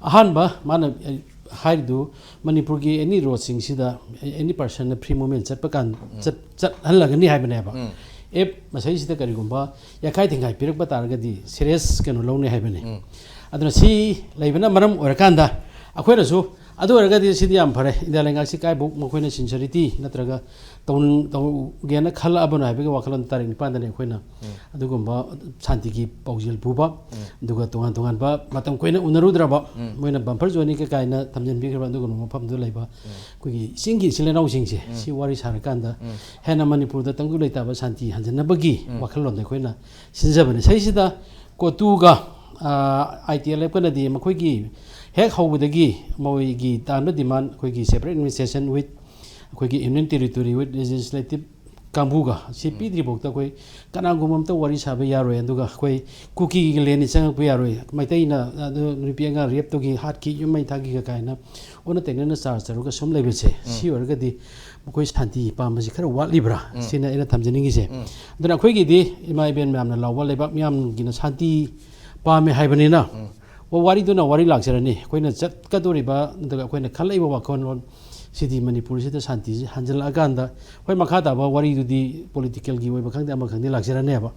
ꯑꯍꯥꯟꯕ ꯃꯥꯅ, ꯑ, ꯍꯥꯏꯔꯤꯗꯨ ꯃꯅꯤꯄꯨꯔꯒꯤ any roadꯁꯤꯡꯁꯤꯗ any personꯅ free movement ꯆꯠꯄ ꯀꯥꯟ-, ꯎꯝ꯫ ꯆꯠ-, ꯆꯠꯍꯜꯂꯒꯅꯤ ꯍꯥꯏꯕꯅꯦꯕ꯫ ꯎꯝ꯫ ꯑꯦꯞ ꯃꯁꯤꯗꯩꯁꯤꯗ ꯀꯔꯤꯒꯨꯝꯕ ꯌꯥꯈꯥꯏ ꯊꯤꯡꯒꯥꯏ ꯄꯤꯔꯛꯄ ꯇꯥꯔꯒꯗꯤ serious ꯀꯩꯅꯣ ꯂꯧꯅꯤ ꯍꯥꯏꯕꯅꯤ꯫ ꯎꯝ꯫ ꯑꯗꯨꯅ ꯁꯤ ꯂꯩꯕꯅ ꯃꯔꯝ ꯑꯣꯏꯔꯀꯥꯟꯗ ꯑꯩꯈꯣꯏꯅꯁꯨ ꯑꯗꯨ ꯑꯣꯏꯔꯒꯗꯤ ꯁꯤꯗꯤ ꯌꯥꯝ ꯐꯔꯦ꯫ ꯏꯟꯗꯤꯌꯥ ꯂꯩꯉꯥꯛꯁꯤ ꯀꯥꯏꯕꯨꯛ ꯃꯈꯣꯏꯅ sincerity ꯅꯠꯇ꯭ꯔꯒ ꯇꯧꯅꯤꯡ-, ꯇꯧꯒꯦꯅ ꯈꯜꯂꯛꯑꯕꯅꯣ ꯍꯥꯏꯕꯒꯤ ꯋꯥꯈꯜꯂꯣꯟ ꯇꯥꯔꯤꯛ ꯅꯤꯄꯥꯟꯗꯅꯤ ꯑꯩꯈꯣꯏꯅ ꯑꯗꯨꯒꯨꯝꯕ ꯁꯥꯟꯇꯤꯒꯤ ꯄꯥꯎꯖꯦꯜ ꯄꯨꯕ, ꯑꯗꯨꯒ ꯇꯣꯉꯥꯟ ꯇꯣꯉꯥꯟꯕ ꯃꯇꯝ ꯀꯨꯏꯅ ꯎꯅꯔꯨꯗ꯭ꯔꯕ, ꯃꯣꯏꯅ buffer zoneꯅꯤ ꯀꯩ ꯀꯥꯏꯅ ꯊꯝꯖꯤꯟꯕꯤꯈ꯭ꯔꯕ ꯑꯗꯨꯒꯨꯝꯕ ꯃꯐꯝꯗꯨꯗ ꯂꯩꯕ ꯑꯩꯈꯣꯏꯒꯤ ꯆꯤꯡꯒꯤ ꯏꯆꯤꯜ ꯏꯅꯥꯎꯁꯤꯡꯁꯦ ꯁꯤ ꯋꯥꯔꯤ ꯁꯥꯔꯀꯥꯟꯗ ꯍꯦꯟꯅ ꯃꯅꯤꯄꯨꯔꯗ ꯇꯪꯗꯨ ꯂꯩꯇꯥꯕ ꯁꯥꯟꯇꯤ ꯍꯟꯖꯟꯅꯕꯒꯤ ꯋꯥꯈꯜꯂꯣꯟꯗ ꯑꯩꯈꯣꯏꯅ ꯁꯤꯟꯖꯕꯅꯤ꯫ ꯁꯤꯁꯤꯗ ꯀꯣꯇꯨꯒ, ꯑ, ITLFꯀꯅꯗꯤ ꯃꯈꯣꯏꯒꯤ ꯍꯦꯛ ꯍꯧꯕꯗꯒꯤ ꯃꯣꯏꯒꯤ ꯇꯥꯟꯕ demand ꯑꯩꯈꯣꯏꯒꯤ separate administration with ꯑꯩꯈꯣꯏꯒꯤ Union Territory with legislative ꯀꯥꯡꯕꯨꯒ ꯁꯤ ꯄꯤꯗ꯭ꯔꯤꯐꯥꯎꯗ ꯑꯩꯈꯣꯏ ꯀꯅꯥꯒꯨꯝꯕ ꯑꯝꯇ ꯋꯥꯔꯤ ꯁꯥꯕ ꯌꯥꯔꯣꯏ꯫ ꯑꯗꯨꯒ ꯑꯩꯈꯣꯏ ꯀꯨꯀꯤꯒꯤ landꯅꯤ ꯆꯪꯉꯛꯄ ꯌꯥꯔꯣꯏ, ꯃꯩꯇꯩꯅ ꯑꯗꯨ ꯅꯨꯄꯤ ꯑꯉꯥꯡ rape ꯇꯧꯈꯤ, ꯍꯥꯠꯈꯤ, ꯌꯨꯝ ꯃꯩ ꯊꯥꯈꯤ ꯀꯥꯏꯅ ꯑꯣꯟꯅ ꯇꯩꯅꯅ charge ꯇꯧꯔꯒ ꯁꯨꯝ ꯂꯩꯕꯁꯦ, ꯁꯤ ꯑꯣꯏꯔꯒꯗꯤ ꯃꯈꯣꯏ ꯁꯥꯟꯇꯤ ꯄꯥꯝꯕꯁꯤ ꯈꯔ ꯋꯥꯠꯂꯤꯕ꯭ꯔꯥ? ꯁꯤꯅ ꯑꯩꯅ ꯊꯝꯖꯅꯤꯡꯉꯤꯁꯦ꯫ ꯑꯗꯨꯅ ꯑꯩꯈꯣꯏꯒꯤꯗꯤ ꯏꯃꯥ ꯏꯕꯦꯟ ꯃꯌꯥꯝꯅ ꯂꯥꯎꯕ ꯂꯩꯕꯥꯛ ꯃꯤꯌꯥꯝꯒꯤꯅ ꯁꯥꯟꯇꯤ ꯄꯥꯝꯃꯦ ꯍꯥꯏꯕꯅꯤꯅ, ꯋꯥ-, ꯋꯥꯔꯤꯗꯨꯅ ꯋꯥꯔꯤ ꯂꯥꯛꯆꯔꯅꯤ꯫ ꯑꯩꯈꯣꯏꯅ ꯆꯠꯀꯗꯧꯔꯤꯕ, ꯅꯠꯇ꯭ꯔꯒ ꯑꯩꯈꯣꯏꯅ ꯈꯜꯂꯛꯏꯕ ꯋꯥꯈꯜꯂꯣꯟ ꯁꯤꯗꯤ ꯃꯅꯤꯄꯨꯔꯁꯤꯗ ꯁꯥꯟꯇꯤꯁꯤ ꯍꯟꯖꯤꯜꯂꯛꯑꯀꯥꯟꯗ, ꯍꯣꯏ, ꯃꯈꯥ ꯇꯥꯕ ꯋꯥꯔꯤꯗꯨꯗꯤ politicalꯒꯤ ꯑꯣꯏꯕ ꯈꯪꯗꯦ, ꯑꯃ ꯈꯪꯗꯦ ꯂꯥꯛꯆꯔꯅꯦꯕ꯫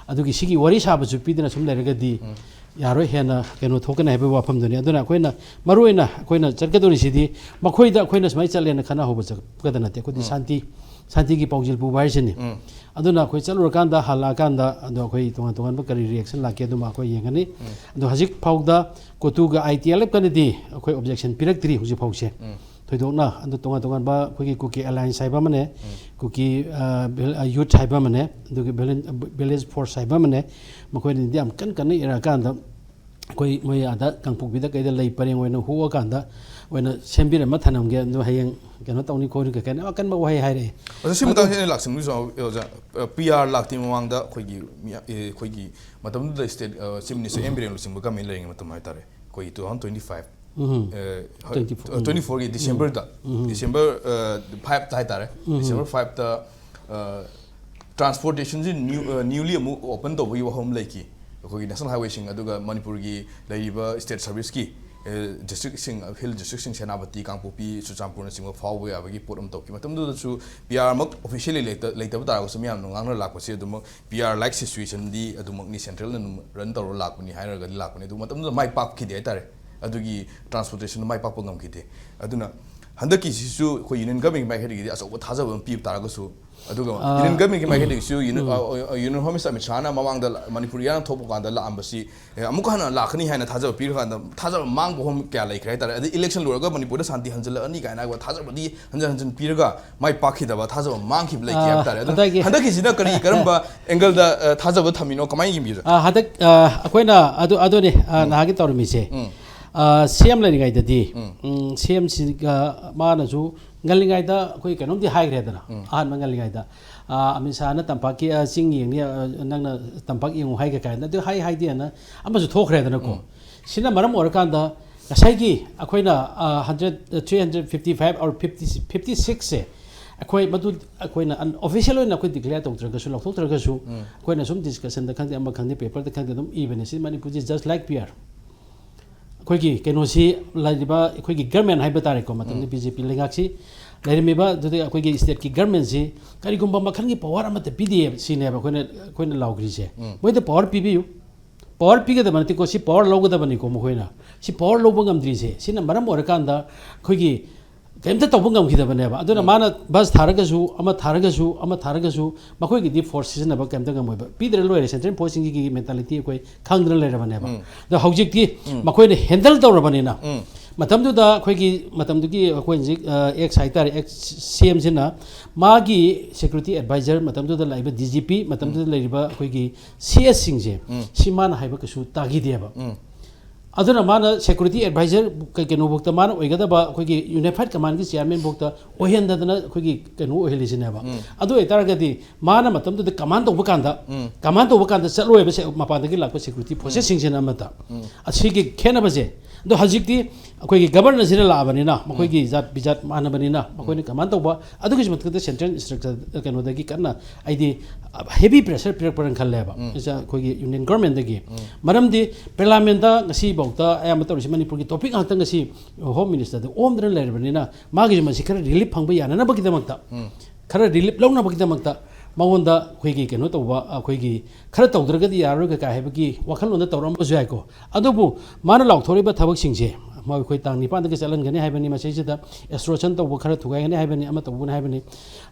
ꯑꯗꯨꯒꯤ ꯁꯤꯒꯤ ꯋꯥꯔꯤ ꯁꯥꯕꯁꯨ ꯄꯤꯗꯅ ꯁꯨꯝ ꯂꯩꯔꯒꯗꯤ ꯌꯥꯔꯣꯏ, ꯍꯦꯟꯅ ꯀꯩꯅꯣ ꯊꯣꯛꯀꯅꯤ ꯍꯥꯏꯕꯒꯤ ꯋꯥꯐꯝꯗꯨꯅꯤ꯫ ꯑꯗꯨꯅ ꯑꯩꯈꯣꯏꯅ ꯃꯔꯨꯑꯣꯏꯅ ꯑꯩꯈꯣꯏꯅ ꯆꯠꯀꯗꯧꯔꯤꯁꯤꯗꯤ ꯃꯈꯣꯏꯗ ꯑꯩꯈꯣꯏꯅ ꯁꯨꯃꯥꯏꯅ ꯆꯠꯂꯦꯅ ꯈꯠꯅ ꯍꯧꯕ ꯆꯠꯄꯗ ꯅꯠꯇꯦ꯫ ꯑꯩꯈꯣꯏꯗꯤ ꯁꯥꯟꯇꯤ, ꯁꯥꯟꯇꯤꯒꯤ ꯄꯥꯎꯖꯦꯜ ꯄꯨꯕ ꯍꯥꯏꯁꯤꯅꯤ꯫ ꯑꯗꯨꯅ ꯑꯩꯈꯣꯏ ꯆꯠꯂꯨꯔꯀꯥꯟꯗ, ꯍꯜꯂꯛꯑꯀꯥꯟꯗ ꯑꯗꯣ ꯑꯩꯈꯣꯏ ꯇꯣꯉꯥꯟ ꯇꯣꯉꯥꯟꯕ ꯀꯔꯤ reaction ꯂꯥꯛꯀꯦ ꯑꯗꯨꯃ ꯑꯩꯈꯣꯏ ꯌꯦꯡꯒꯅꯤ꯫ ꯑꯗꯣ ꯍꯧꯖꯤꯛ ꯐꯥꯎꯗ ꯀꯣꯇꯨꯒ ITLFꯀꯅꯗꯤ ꯑꯩꯈꯣꯏ objection ꯄꯤꯔꯛꯇ꯭ꯔꯤ ꯍꯧꯖꯤꯛ ꯐꯥꯎꯁꯦ꯫ ꯊꯣꯏꯗꯣꯛꯅ ꯑꯗꯨ ꯇꯣꯉꯥꯟ ꯇꯣꯉꯥꯟꯕ ꯑꯩꯈꯣꯏꯒꯤ ꯀꯨꯀꯤ alliance ꯍꯥꯏꯕ ꯑꯃꯅꯦ, ꯀꯨꯀꯤ, ꯑ, ꯚꯤꯜ-, ꯑ, youth ꯍꯥꯏꯕ ꯑꯃꯅꯦ, ꯑꯗꯨꯒ village, village force ꯍꯥꯏꯕ ꯑꯃꯅꯦ, ꯃꯈꯣꯏꯅꯗꯤ ꯌꯥꯝ ꯀꯟ ꯀꯟꯅ ꯏꯔꯛꯑꯀꯥꯟꯗ ꯑꯩꯈꯣꯏ ꯃꯣꯏ ꯑꯥꯗ ꯀꯥꯡꯄꯣꯛꯄꯤꯗ ꯀꯩꯗ ꯂꯩ ꯄꯔꯦꯡ ꯑꯣꯏꯅ ꯍꯣꯛꯑꯀꯥꯟꯗ ꯑꯣꯏꯅ ꯁꯦꯝꯕꯤꯔꯝꯃ ꯊꯅꯝꯒꯦ, ꯑꯗꯨ ꯍꯌꯦꯡ ꯀꯩꯅꯣ ꯇꯧꯅꯤ ꯈꯣꯠꯅꯤ ꯀꯩ ꯀꯩꯅꯣ ꯑꯀꯟꯕ ꯋꯥꯍꯩ ꯍꯥꯏꯔꯛꯑꯦ꯫ ꯑꯗꯣ ꯁꯤ ꯑꯗꯨ ꯃꯇꯥꯡꯁꯤ ꯑꯩꯅ ꯂꯥꯛꯆꯅꯤꯡꯕꯁꯨ, ꯑꯣꯖꯥ, PR ꯂꯥꯛꯇ꯭ꯔꯤ ꯃꯃꯥꯡꯗ ꯑꯩꯈꯣꯏꯒꯤ ꯃꯤ-, ꯑꯦ, ꯑꯩꯈꯣꯏꯒꯤ ꯃꯇꯝꯗꯨꯗ state, ꯑ, chief minister ꯑꯦꯝ ꯕꯤꯔꯦꯟ ꯂꯨꯆꯤꯡꯕ government ꯂꯩꯔꯤꯉꯩ ꯃꯇꯝ ꯍꯥꯏꯇꯥꯔꯦ, ꯑꯩꯈꯣꯏꯒꯤ two thousand twenty five, ꯎꯝ꯫ ꯑ, ꯍꯣꯏ, twenty four, ꯎꯝ꯫ Twenty fourꯒꯤ Decemberꯗ, ꯎꯝ꯫ December, ꯑ, fiveꯇ ꯍꯥꯏꯇꯥꯔꯦ, ꯎꯝ꯫ December fiveꯇ, ꯑ, transportationꯁꯤ new, ꯑ, newly ꯑꯃꯨꯛ open ꯇꯧꯕꯒꯤ ꯋꯥꯐꯝ ꯑꯃ ꯂꯩꯈꯤ꯫ ꯑꯩꯈꯣꯏꯒꯤ national highwayꯁꯤꯡ, ꯑꯗꯨꯒ ꯃꯅꯤꯄꯨꯔꯒꯤ ꯂꯩꯔꯤꯕ state serviceꯀꯤ, ꯑ, districtꯁꯤꯡ, hill districtꯁꯤꯡ, ꯁꯦꯅꯥꯄꯇꯤ, ꯀꯥꯡꯄꯣꯛꯄꯤ, ꯆꯨꯔꯆꯥꯟꯄꯨꯔꯅꯆꯤꯡꯕ ꯐꯥꯎꯕ ꯌꯥꯕꯒꯤ ꯄꯣꯠ ꯑꯃ ꯇꯧꯈꯤ꯫ ꯃꯇꯝꯗꯨꯗꯁꯨ PRꯃꯛ officially ꯂꯩꯇ-, ꯂꯩꯇꯕ ꯇꯥꯔꯒꯁꯨ ꯃꯌꯥꯝꯅ ꯉꯥꯡꯅ ꯂꯥꯛꯄꯁꯦ ꯑꯗꯨꯃꯛ PR-like situationꯗꯤ ꯑꯗꯨꯃꯛꯅꯤ, centralꯅ ꯑꯗꯨꯝ run ꯇꯧꯔ ꯂꯥꯛꯄꯅꯤ ꯍꯥꯏꯔꯒꯗꯤ ꯂꯥꯛꯄꯅꯤ꯫ ꯑꯗꯨ ꯃꯇꯝꯗꯨꯗ ꯃꯥꯏ ꯄꯥꯛꯈꯤꯗꯦ ꯍꯥꯏꯇꯥꯔꯦ꯫ ꯑꯗꯨꯒꯤ ꯇ꯭ꯔꯥꯟꯁꯄꯣꯔꯇꯦꯁꯟꯗꯣ ꯃꯥꯏ ꯄꯥꯛꯄ ꯉꯝꯈꯤꯗꯦ꯫ ꯑꯗꯨꯅ ꯍꯟꯗꯛꯀꯤꯁꯤꯁꯨ ꯑꯩꯈꯣꯏ ꯌꯨꯅꯤꯌꯟ ꯒꯚꯔꯟꯃꯦꯟꯒꯤ ꯃꯥꯏꯀꯩꯗꯒꯤꯗꯤ ꯑꯆꯧꯕ ꯊꯥꯖꯕ ꯑꯃ ꯄꯤꯕ ꯇꯥꯔꯒꯁꯨ, ꯑꯗꯨꯒ ꯑꯥ, ꯌꯨꯅꯤꯌꯟ ꯒꯚꯔꯟꯃꯦꯟꯒꯤ ꯃꯥꯏꯀꯩꯗꯒꯤꯁꯨ ꯌꯨꯅꯤꯌꯟ, ꯎꯝ꯫ ꯑ, ꯑ, ꯌꯨꯅꯤꯌꯟ ꯍꯣꯝ ꯃꯤꯅꯤꯁꯇꯔ ꯑꯃꯤꯠ ꯁꯥꯍꯅ ꯃꯃꯥꯡꯗ ꯂ-, ꯃꯅꯤꯄꯨꯔ ꯏꯔꯥꯡ ꯊꯣꯛꯄ ꯀꯥꯟꯗ ꯂꯥꯛꯑꯝꯕꯁꯤ, ꯑꯦ, ꯑꯃꯨꯛꯀ ꯍꯟꯅ ꯂꯥꯛꯀꯅꯤ ꯍꯥꯏꯅ ꯊꯥꯖꯕ ꯄꯤꯔꯀꯥꯟꯗ ꯊꯥꯖꯕ ꯃꯥꯡꯕ ꯍꯣꯝ ꯀꯌꯥ ꯂꯩꯈ꯭ꯔꯦ ꯍꯥꯏꯇꯥꯔꯦ꯫ ꯑꯗꯩ ꯏꯂꯦꯛꯁꯟ ꯂꯣꯏꯔꯒ ꯃꯅꯤꯄꯨꯔꯗ ꯁꯥꯟꯇꯤ ꯍꯟꯖꯤꯜꯂꯛꯑꯅꯤ ꯀꯥꯏꯅ ꯊꯥꯖꯕꯗꯤ ꯍꯟꯖꯤꯟ ꯍꯟꯖꯤꯟ ꯄꯤꯔꯒ ꯃꯥꯏ ꯄꯥꯛꯈꯤꯗꯕ, ꯊꯥꯖꯕ ꯃꯥꯡꯈꯤꯕ ꯂꯩꯈꯤ ꯑꯥ, ꯍꯥꯏꯕ ꯇꯥꯔꯦ꯫ ꯑꯗꯣ ꯍꯟꯗꯛꯀꯤ ꯍꯟꯗꯛꯀꯤꯁꯤꯅ ꯀꯔꯤ, ꯀꯔꯝꯕ ꯑꯦꯡꯒꯜꯗ, ꯑ, ꯊꯥꯖꯕ ꯊꯝꯃꯤꯅꯣ, ꯀꯃꯥꯏꯅ ꯌꯦꯡꯕꯤꯕ? ꯑꯥ, ꯍꯟꯗꯛ, ꯑ, ꯑꯩꯈꯣꯏꯅ ꯑꯗꯨ, ꯑꯗꯨꯅꯤ, ꯑ, ꯎꯝ꯫ ꯅꯍꯥꯟꯒꯤ ꯇꯧꯔꯝꯃꯤꯁꯦ꯫ ꯎꯝ꯫ ꯑ, ꯁꯤ ꯑꯦꯝ ꯂꯩꯔꯤꯉꯩꯗꯗꯤ, ꯎꯝ꯫ ꯎꯝ, ꯁꯤ ꯑꯦꯝꯁꯤꯒ ꯃꯥꯅꯁꯨ ꯉꯜꯂꯤꯉꯩꯗ ꯑꯩꯈꯣꯏ ꯀꯩꯅꯣꯝꯗꯤ ꯍꯥꯏꯈ꯭ꯔꯦꯗꯅ, ꯎꯝ꯫ ꯑꯍꯥꯟꯕ ꯉꯜꯂꯤꯉꯩꯗ꯫ ꯑ, ꯑꯃꯤꯠ ꯁꯥꯍꯅ ꯇꯝꯄꯥꯛꯀꯤ, ꯑ, ꯆꯤꯡ ꯌꯦꯡꯅꯤ, ꯑ, ꯅꯪꯅ ꯇꯝꯄꯥꯛ ꯌꯦꯡꯉꯨ ꯍꯥꯏꯒ ꯀꯥꯏꯅ ꯑꯗꯨ ꯍꯥꯏ ꯍꯥꯏꯗꯦꯅ ꯑꯃꯁꯨ ꯊꯣꯛꯈ꯭ꯔꯦꯗꯅꯀꯣ꯫ ꯎꯝ꯫ ꯁꯤꯅ ꯃꯔꯝ ꯑꯣꯏꯔꯀꯥꯟꯗ ꯉꯁꯥꯏꯒꯤ ꯑꯩꯈꯣꯏꯅ, ꯑ, hundred, three hundred fifty five or fifty, fifty sixꯁꯦ ꯑꯩꯈꯣꯏ ꯃꯗꯨ ꯑꯩꯈꯣꯏꯅ ꯑꯟ-, ꯑꯣꯐꯤꯁꯤꯌꯦꯜ ꯑꯣꯏꯅ ꯑꯩꯈꯣꯏ ꯗꯤꯀ꯭ꯂꯦꯌꯔ ꯇꯧꯗ꯭ꯔꯒꯁꯨ, ꯂꯧꯊꯣꯛꯇ꯭ꯔꯒꯁꯨ, ꯎꯝ꯫ ꯑꯩꯈꯣꯏꯅ ꯁꯨꯝ ꯗꯤꯁꯀꯁꯟꯗ ꯈꯪꯗꯦ, ꯑꯃ ꯈꯪꯗꯦ, ꯄꯦꯄꯔꯗ ꯈꯪꯗꯦ, ꯑꯗꯨꯝ ꯏꯕꯅꯦ꯫ ꯁꯤ ꯃꯅꯤꯄꯨꯔꯁꯤ just like we are꯫ ꯑꯩꯈꯣꯏꯒꯤ ꯀꯩꯅꯣꯁꯤ ꯂꯩꯔꯤꯕ ꯑꯩꯈꯣꯏꯒꯤ ꯒꯔꯃꯦꯟ ꯍꯥꯏꯕ ꯇꯥꯔꯦꯀꯣ, ꯃꯇꯝꯗ ꯎꯝ꯫ ꯕꯤ ꯖꯦ ꯄꯤ ꯂꯩꯉꯥꯛꯁꯤ ꯂꯩꯔꯝꯃꯤꯕ ꯑꯗꯨꯗꯤ ꯑꯩꯈꯣꯏꯒꯤ ꯁ꯭ꯇꯦꯠꯀꯤ ꯒꯔꯃꯦꯟꯁꯤ ꯀꯔꯤꯒꯨꯝꯕ ꯃꯈꯜꯒꯤ ꯄꯋꯥꯔ ꯑꯃꯠꯇ ꯄꯤꯗꯦ ꯁꯤꯅꯦꯕ ꯑꯩꯈꯣꯏꯅ, ꯑꯩꯈꯣꯏꯅ ꯂꯥꯎꯈ꯭ꯔꯤꯁꯦ꯫ ꯎꯝ꯫ ꯃꯣꯏꯗ ꯄꯋꯥꯔ ꯄꯤꯕꯤꯌꯨ꯫ ꯄꯋꯥꯔ ꯄꯤꯒꯗꯕ ꯅꯠꯇꯦꯀꯣ, ꯁꯤ ꯄꯋꯥꯔ ꯂꯧꯒꯗꯕꯅꯤꯀꯣ ꯃꯈꯣꯏꯅ꯫ ꯁꯤ ꯄꯋꯥꯔ ꯂꯧꯕ ꯉꯝꯗ꯭ꯔꯤꯁꯦ, ꯁꯤꯅ ꯃꯔꯝ ꯑꯣꯏꯔꯀꯥꯟꯗ ꯑꯩꯈꯣꯏꯒꯤ ꯀꯩꯝꯇ ꯇꯧꯕ ꯉꯝꯈꯤꯗꯕꯅꯦꯕ꯫ ꯑꯗꯨꯅ ꯎꯝ꯫ ꯃꯥꯅ ꯕꯁ ꯊꯥꯔꯒꯁꯨ, ꯑꯃ ꯊꯥꯔꯒꯁꯨ, ꯑꯃ ꯊꯥꯔꯒꯁꯨ, ꯃꯈꯣꯏꯒꯤꯗꯤ ꯐꯣꯔꯁ ꯁꯤꯖꯤꯟꯅꯕ ꯀꯩꯝꯇ ꯉꯝꯃꯣꯏꯕ꯫ ꯄꯤꯗ꯭ꯔ ꯂꯣꯏꯔꯦ, ꯁꯦꯟꯇ꯭ꯔꯦꯜ ꯐꯣꯔꯁꯁꯤꯡꯒꯤ ꯃꯦꯟꯇꯥꯂꯤꯇꯤ ꯑꯩꯈꯣꯏ ꯈꯪꯗꯅ ꯂꯩꯔꯕꯅꯦꯕ꯫ ꯎꯝ꯫ ꯑꯗꯣ ꯍꯧꯖꯤꯛꯇꯤ ꯎꯝ꯫ ꯃꯈꯣꯏꯅ ꯍꯦꯟꯗꯜ ꯇꯧꯔꯕꯅꯤꯅ, ꯎꯝ꯫ ꯃꯇꯝꯗꯨꯗ ꯑꯩꯈꯣꯏꯒꯤ, ꯃꯇꯝꯗꯨꯒꯤ ꯑꯩꯈꯣꯏ ꯍꯧꯖꯤꯛ, ꯑ, ꯑꯦꯛꯁ ꯍꯥꯏꯇꯥꯔꯦ, ꯑꯦꯛꯁ ꯁꯤ ꯑꯦꯝꯁꯤꯅ ꯃꯥꯒꯤ ꯁꯦꯀ꯭ꯌꯨꯔꯤꯇꯤ ꯑꯦꯗꯚꯥꯏꯖꯔ, ꯃꯇꯝꯗꯨꯗ ꯂꯥꯛꯏꯕ ꯗꯤ ꯖꯤ ꯄꯤ, ꯃꯇꯝꯗꯨꯗ ꯎꯝ꯫ ꯂꯩꯔꯤꯕ ꯑꯩꯈꯣꯏꯒꯤ ꯁꯤ ꯑꯦꯁꯁꯤꯡꯁꯦ, ꯎꯝ꯫ ꯁꯤ ꯃꯥꯅ ꯍꯥꯏꯕ ꯀꯩꯁꯨ ꯇꯥꯈꯤꯗꯦꯕ꯫ ꯎꯝ꯫ ꯑꯗꯨꯅ ꯃꯥꯅ ꯁꯦꯀ꯭ꯌꯨꯔꯤꯇꯤ ꯑꯦꯗꯚꯥꯏꯖꯔ ꯀꯩ-, ꯀꯩꯅꯣꯐꯧꯗ, ꯃꯥꯅ ꯑꯣꯏꯒꯗꯕ ꯑꯩꯈꯣꯏꯒꯤ ꯌꯨꯅꯤꯐꯥꯏꯠ ꯀꯃꯥꯟꯒꯤ ꯆꯤꯌꯥꯔꯃꯦꯟꯐꯧꯗ ꯑꯣꯏꯍꯟꯗꯗꯅ ꯑꯩꯈꯣꯏꯒꯤ ꯀꯩꯅꯣ ꯑꯣꯏꯍꯜꯂꯤꯁꯤꯅꯦꯕ꯫ ꯎꯝ꯫ ꯑꯗꯨ ꯑꯣꯏꯇꯥꯔꯒꯗꯤ ꯃꯥꯅ ꯃꯇꯝꯗꯨꯗ ꯀꯃꯥꯟ ꯇꯧꯕ ꯀꯥꯟꯗ, ꯎꯝ꯫ ꯀꯃꯥꯟ ꯇꯧꯕ ꯀꯥꯟꯗ ꯆꯠꯂꯣꯏꯕ ꯁꯦ-, ꯃꯄꯥꯟꯗꯒꯤ ꯂꯥꯛꯄ ꯁꯦꯀ꯭ꯌꯨꯔꯤꯇꯤ ꯐꯣꯔꯁꯦꯁꯁꯤꯡꯁꯤꯅ ꯑꯃꯠꯇ꯫ ꯎꯝ꯫ ꯑꯁꯤꯒꯤ ꯈꯦꯠꯅꯕꯁꯦ꯫ ꯑꯗꯣ ꯍꯧꯖꯤꯛꯇꯤ ꯑꯩꯈꯣꯏꯒꯤ ꯒꯕꯔꯅꯔꯁꯤꯅ ꯂꯥꯛꯑꯕꯅꯤꯅ, ꯃꯈꯣꯏꯒꯤ ꯎꯝ꯫ ꯖꯥꯠ ꯕꯤꯖꯥꯠ ꯃꯥꯟꯅꯕꯅꯤꯅ, ꯃꯈꯣꯏꯅ ꯎꯝ꯫ ꯀꯃꯥꯟ ꯇꯧꯕ, ꯑꯗꯨꯒꯤꯁꯨ ꯃꯊꯛꯇ ꯁꯦꯟꯇ꯭ꯔꯦꯜ ꯏꯟꯁꯇ꯭ꯔꯛꯆꯔ ꯀꯩꯅꯣꯗꯒꯤ ꯀꯟꯅ ꯑꯩꯗꯤ ꯍꯦꯚꯤ ꯄ꯭ꯔꯦꯁꯔ ꯄꯤꯔꯛꯄ꯭ꯔꯅ ꯈꯜꯂꯦꯕ꯫ ꯎꯝ꯫ ꯑꯩꯈꯣꯏꯒꯤ ꯌꯨꯅꯤꯌꯟ ꯒꯣꯔꯃꯦꯟꯗꯒꯤ꯫ ꯎꯝ꯫ ꯃꯔꯝꯗꯤ ꯄꯥꯔꯂꯤꯌꯥꯃꯦꯟꯗ ꯉꯁꯤꯐꯥꯎꯗ ꯑꯌꯥꯝꯕ ꯇꯧꯔꯤꯁꯤ ꯃꯅꯤꯄꯨꯔꯒꯤ ꯇꯣꯄꯤꯛ ꯉꯥꯛꯇ ꯉꯁꯤ ꯍꯣꯝ ꯃꯤꯅꯤꯁꯇꯔꯗ ꯑꯣꯝꯗꯅ ꯂꯩꯔꯕꯅꯤꯅ, ꯃꯥꯒꯤꯁꯨ ꯃꯁꯤ ꯈꯔ ꯔꯤꯂꯤꯐ ꯐꯪꯕ ꯌꯥꯅꯅꯕꯒꯤꯗꯃꯛꯇ, ꯎꯝ꯫ ꯈꯔ ꯔꯤꯂꯤꯐ ꯂꯧꯅꯕꯒꯤꯗꯃꯛꯇ ꯃꯉꯣꯟꯗ ꯑꯩꯈꯣꯏꯒꯤ ꯀꯩꯅꯣ ꯇꯧꯕ, ꯑꯩꯈꯣꯏꯒꯤ ꯈꯔ ꯇꯧꯗ꯭ꯔꯒꯗꯤ ꯌꯥꯔꯔꯣꯏ ꯀꯥꯏ ꯍꯥꯏꯕꯒꯤ ꯋꯥꯈꯜꯂꯣꯟꯗ ꯇꯧꯔꯝꯕꯁꯨ ꯌꯥꯏꯀꯣ꯫ ꯑꯗꯨꯕꯨ ꯃꯥꯅ ꯂꯥꯎꯊꯣꯔꯛꯏꯕ ꯊꯕꯛꯁꯤꯡꯁꯦ, ꯃꯈꯣꯏ ꯇꯥꯡ ꯅꯤꯄꯥꯟꯗꯒꯤ ꯆꯠꯍꯟꯒꯅꯤ ꯍꯥꯏꯕꯅꯤ, ꯃꯁꯤꯁꯤꯗ ꯑꯦꯁꯇ꯭ꯔꯣꯁꯟ ꯇꯧꯕ ꯈꯔ ꯊꯨꯒꯥꯏꯒꯅꯤ ꯍꯥꯏꯕꯅꯤ, ꯑꯃ ꯇꯧꯒꯅꯤ ꯍꯥꯏꯕꯅꯤ꯫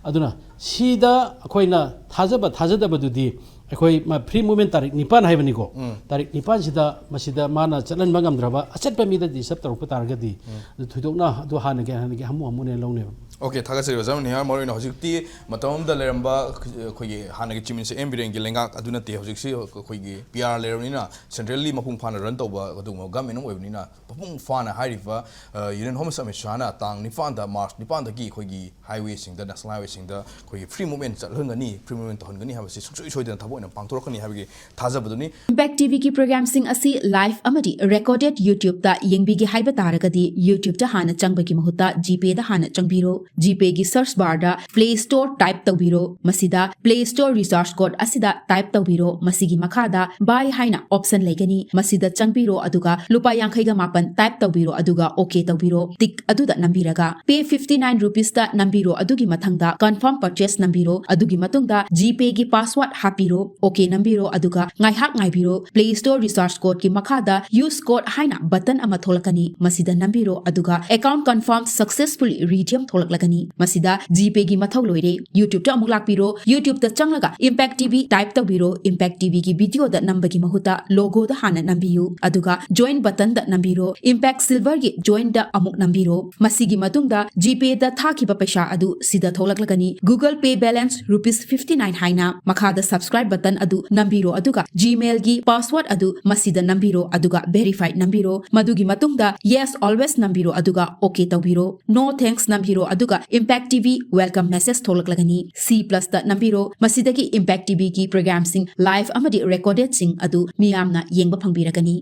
ꯑꯗꯨꯅ ꯁꯤꯗ ꯑꯩꯈꯣꯏꯅ ꯊꯥꯖꯕ ꯊꯥꯖꯗꯕꯗꯨꯗꯤ, ꯑꯩꯈꯣꯏ ꯃ-, ꯐ꯭ꯔꯤ ꯃꯨꯚꯃꯦꯟ ꯇꯥꯔꯤꯛ ꯅꯤꯄꯥꯟ ꯍꯥꯏꯕꯅꯤꯀꯣ꯫ ꯎꯝ꯫ ꯇꯥꯔꯤꯛ ꯅꯤꯄꯥꯟꯁꯤꯗ ꯃꯁꯤꯗ ꯃꯥꯅ ꯆꯠꯍꯟꯕ ꯉꯝꯗ꯭ꯔꯕ, ꯑꯆꯠꯄ ꯃꯤꯗ ꯗꯤꯁꯇꯔꯕ ꯇꯧꯔꯛꯄ ꯇꯥꯔꯒꯗꯤ, ꯎꯝ꯫ ꯑꯗꯨ ꯊꯣꯏꯗꯣꯛꯅ ꯑꯗꯨ ꯍꯥꯟꯅꯒꯤ, ꯍꯥꯟꯅꯒꯤ ꯍꯥꯃꯨ ꯍꯥꯃꯨꯅꯦꯅ ꯂꯧꯅꯦꯕ꯫ ꯑꯣꯀꯦ, ꯊꯥꯒꯠꯆꯔꯤ ꯑꯣꯖꯥ ꯅꯤꯍꯥꯔ꯫ ꯃꯔꯨꯑꯣꯏꯅ ꯍꯧꯖꯤꯛꯇꯤ ꯃꯇꯝ ꯑꯃꯗ ꯂꯩꯔꯝꯕ ꯑꯩꯈꯣꯏꯒꯤ ꯍꯥꯟꯅꯒꯤ ꯆꯤꯐ ꯃꯤꯅꯤꯁꯇꯔ ꯑꯦꯝ ꯕꯤꯔꯦꯟꯒꯤ ꯂꯩꯉꯥꯛ ꯑꯗꯨ ꯅꯠꯇꯦ꯫ ꯍꯧꯖꯤꯛꯁꯤ ꯑꯩꯈꯣꯏꯒꯤ ꯄꯤ ꯑꯥꯔ ꯂꯩꯔꯕꯅꯤꯅ, ꯁꯦꯟꯇ꯭ꯔꯦꯜꯂꯤ ꯃꯄꯨꯡ ꯐꯥꯅ ꯔꯟ ꯇꯧꯕ ꯑꯗꯨꯒꯨꯝꯕ ꯒꯃꯦꯟ ꯑꯃ ꯑꯣꯏꯕꯅꯤꯅ, ꯃꯄꯨꯡ ꯐꯥꯅ ꯍꯥꯏꯔꯤꯕ, ꯑ, ꯌꯨꯅꯤꯌꯟ ꯍꯣꯝ ꯃꯤꯅꯤꯁꯇꯔ ꯑꯃꯤꯠ ꯁꯥꯍꯅ ꯇꯥꯡ ꯅꯤꯄꯥꯟꯗ, ꯃꯥꯔꯆ ꯅꯤꯄꯥꯟꯗꯒꯤ ꯑꯩꯈꯣꯏꯒꯤ ꯍꯥꯏꯋꯦꯁꯤꯡꯗ, ꯅꯦꯁꯅꯦꯜ ꯍꯥꯏꯋꯦꯁꯤꯡꯗ ꯑꯩꯈꯣꯏꯒꯤ ꯐ꯭ꯔꯤ ꯃꯨꯚꯃꯦꯟ ꯆꯠꯍꯟꯒꯅꯤ, ꯐ꯭ꯔꯤ ꯃꯨꯚꯃꯦꯟ ꯇꯧꯍꯟꯒꯅꯤ ꯍꯥꯏꯕꯁꯤ ꯁꯨꯡꯁꯣꯏ ꯁꯣꯏꯗꯅ ꯊꯕꯛ ꯑꯣꯏꯅ ꯄꯥꯡꯊꯣꯔꯛꯀꯅꯤ ꯍꯥꯏꯕꯒꯤ ꯊꯥꯖꯕꯗꯨꯅꯤ꯫ ꯏꯝꯄꯦꯛ ꯇꯤꯚꯤꯒꯤ ꯄ꯭ꯔꯣꯒ꯭ꯔꯥꯝꯁꯤꯡ ꯑꯁꯤ ꯂꯥꯏꯚ ꯑꯃꯗꯤ ꯔꯦꯀꯣꯔꯗꯦꯗ YouTube-ꯇ ꯌꯦꯡꯕꯤꯒꯦ ꯍꯥꯏꯕ ꯇꯥꯔꯒꯗꯤ, YouTube-ꯇ ꯍꯥꯟꯅ ꯆꯪꯕꯒꯤ ꯃꯍꯨꯠꯇ GPay-ꯗ ꯍꯥꯟꯅ ꯆꯪꯕꯤꯔꯣ꯫ GPay-ꯒꯤ ꯁꯔꯆ ꯕꯥꯔꯗ Play Store ꯇꯥꯏꯞ ꯇꯧꯕꯤꯔꯣ꯫ ꯃꯁꯤꯗ Play Store ꯔꯤꯆꯥꯔꯖ ꯀꯣꯗ ꯑꯁꯤꯗ ꯇꯥꯏꯞ ꯇꯧꯕꯤꯔꯣ꯫ ꯃꯁꯤꯒꯤ ꯃꯈꯥꯗ ꯕꯥꯏ ꯍꯥꯏꯅ ꯑꯣꯞꯁꯟ ꯂꯩꯒꯅꯤ꯫ ꯃꯁꯤꯗ ꯆꯪꯕꯤꯔꯣ, ꯑꯗꯨꯒ ꯂꯨꯄꯥ ꯌꯥꯡꯈꯩꯒ ꯃꯥꯄꯟ ꯇꯥꯏꯞ ꯇꯧꯕꯤꯔꯣ, ꯑꯗꯨꯒ ꯑꯣꯀꯦ ꯇꯧꯕꯤꯔꯣ꯫ ꯇꯤꯛ ꯑꯗꯨꯗ ꯅꯝꯕꯤꯔꯒ Pay fifty nine rupees-ꯇ ꯅꯝꯕꯤꯔꯣ, ꯑꯗꯨꯒꯤ ꯃꯊꯪꯗ Confirm Purchase ꯅꯝꯕꯤꯔꯣ꯫ ꯑꯗꯨꯒꯤ ꯃꯇꯨꯡꯗ GPay-ꯒꯤ ꯄꯥꯁꯋꯥꯔꯗ ꯍꯥꯞꯄꯤꯔꯣ꯫ ꯑꯣꯀꯦ ꯅꯝꯕꯤꯔꯣ, ꯑꯗꯨꯒ ꯉꯥꯏꯍꯥꯛ ꯉꯥꯏꯕꯤꯔꯣ꯫ Play Store ꯔꯤꯆꯥꯔꯖ ꯀꯣꯗꯀꯤ ꯃꯈꯥꯗ Use Code ꯍꯥꯏꯅ ꯕꯇꯟ ꯑꯃ ꯊꯣꯛꯂꯛꯀꯅꯤ꯫ ꯃꯁꯤꯗ ꯅꯝꯕꯤꯔꯣ, ꯑꯗꯨꯒ Account Confirm Successfully Redeem ꯊꯣꯛꯂꯛꯂꯒꯅꯤ꯫ ꯃꯁꯤꯗ GPay-ꯒꯤ ꯃꯊꯧ ꯂꯣꯏꯔꯦ꯫ YouTube-ꯇ ꯑꯃꯨꯛ ꯂꯥꯛꯄꯤꯔꯣ꯫ YouTube-ꯇ ꯆꯪꯂꯒ ꯏꯝꯄꯦꯛ ꯇꯤꯚꯤ ꯇꯥꯏꯞ ꯇꯧꯕꯤꯔꯣ꯫ ꯏꯝꯄꯦꯛ ꯇꯤꯚꯤꯒꯤ ꯚꯤꯗꯤꯑꯣꯗ ꯅꯝꯕꯒꯤ ꯃꯍꯨꯠꯇ ꯂꯣꯒꯣꯗ ꯍꯥꯟꯅ ꯅꯝꯕꯤꯌꯨ, ꯑꯗꯨꯒ Join ꯕꯇꯟꯗ ꯅꯝꯕꯤꯔꯣ꯫ ꯏꯝꯄꯦꯛ ꯁꯤꯜꯚꯔꯒꯤ Join-ꯗ ꯑꯃꯨꯛ ꯅꯝꯕꯤꯔꯣ꯫ ꯃꯁꯤꯒꯤ ꯃꯇꯨꯡꯗ GPay-ꯗ ꯊꯥꯈꯤꯕ ꯄꯩꯁꯥ ꯑꯗꯨ ꯁꯤꯗ ꯊꯣꯛꯂꯛꯂꯒꯅꯤ꯫ Google Pay balance rupees fifty nine ꯍꯥꯏꯅ꯫ ꯃꯈꯥꯗ Subscribe ꯕꯇꯟ ꯑꯗꯨ ꯅꯝꯕꯤꯔꯣ, ꯑꯗꯨꯒ Gmail-ꯒꯤ ꯄꯥꯁꯋꯥꯔꯗ ꯑꯗꯨ ꯃꯁꯤꯗ ꯅꯝꯕꯤꯔꯣ, ꯑꯗꯨꯒ Verify ꯅꯝꯕꯤꯔꯣ꯫ ꯃꯗꯨꯒꯤ ꯃꯇꯨꯡꯗ Yes Always ꯅꯝꯕꯤꯔꯣ, ꯑꯗꯨꯒ ꯑꯣꯀꯦ ꯇꯧꯕꯤꯔꯣ꯫ No Thanks ꯅꯝꯕꯤꯔꯣ, ꯑꯗꯨꯒ impact TV welcome message ꯊꯣꯛꯂꯛꯂꯒꯅꯤ꯫ C plus-ꯇ ꯅꯝꯕꯤꯔꯣ꯫ ꯃꯁꯤꯗꯒꯤ ꯏꯝꯄꯦꯛ ꯇꯤꯚꯤꯒꯤ ꯄ꯭ꯔꯣꯒ꯭ꯔꯥꯝꯁꯤꯡ, ꯂꯥꯏꯚ ꯑꯃꯗꯤ ꯔꯦꯀꯣꯔꯗꯦꯗꯁꯤꯡ ꯑꯗꯨ ꯃꯤꯌꯥꯝꯅ ꯌꯦꯡꯕ ꯐꯪꯕꯤꯔꯒꯅꯤ꯫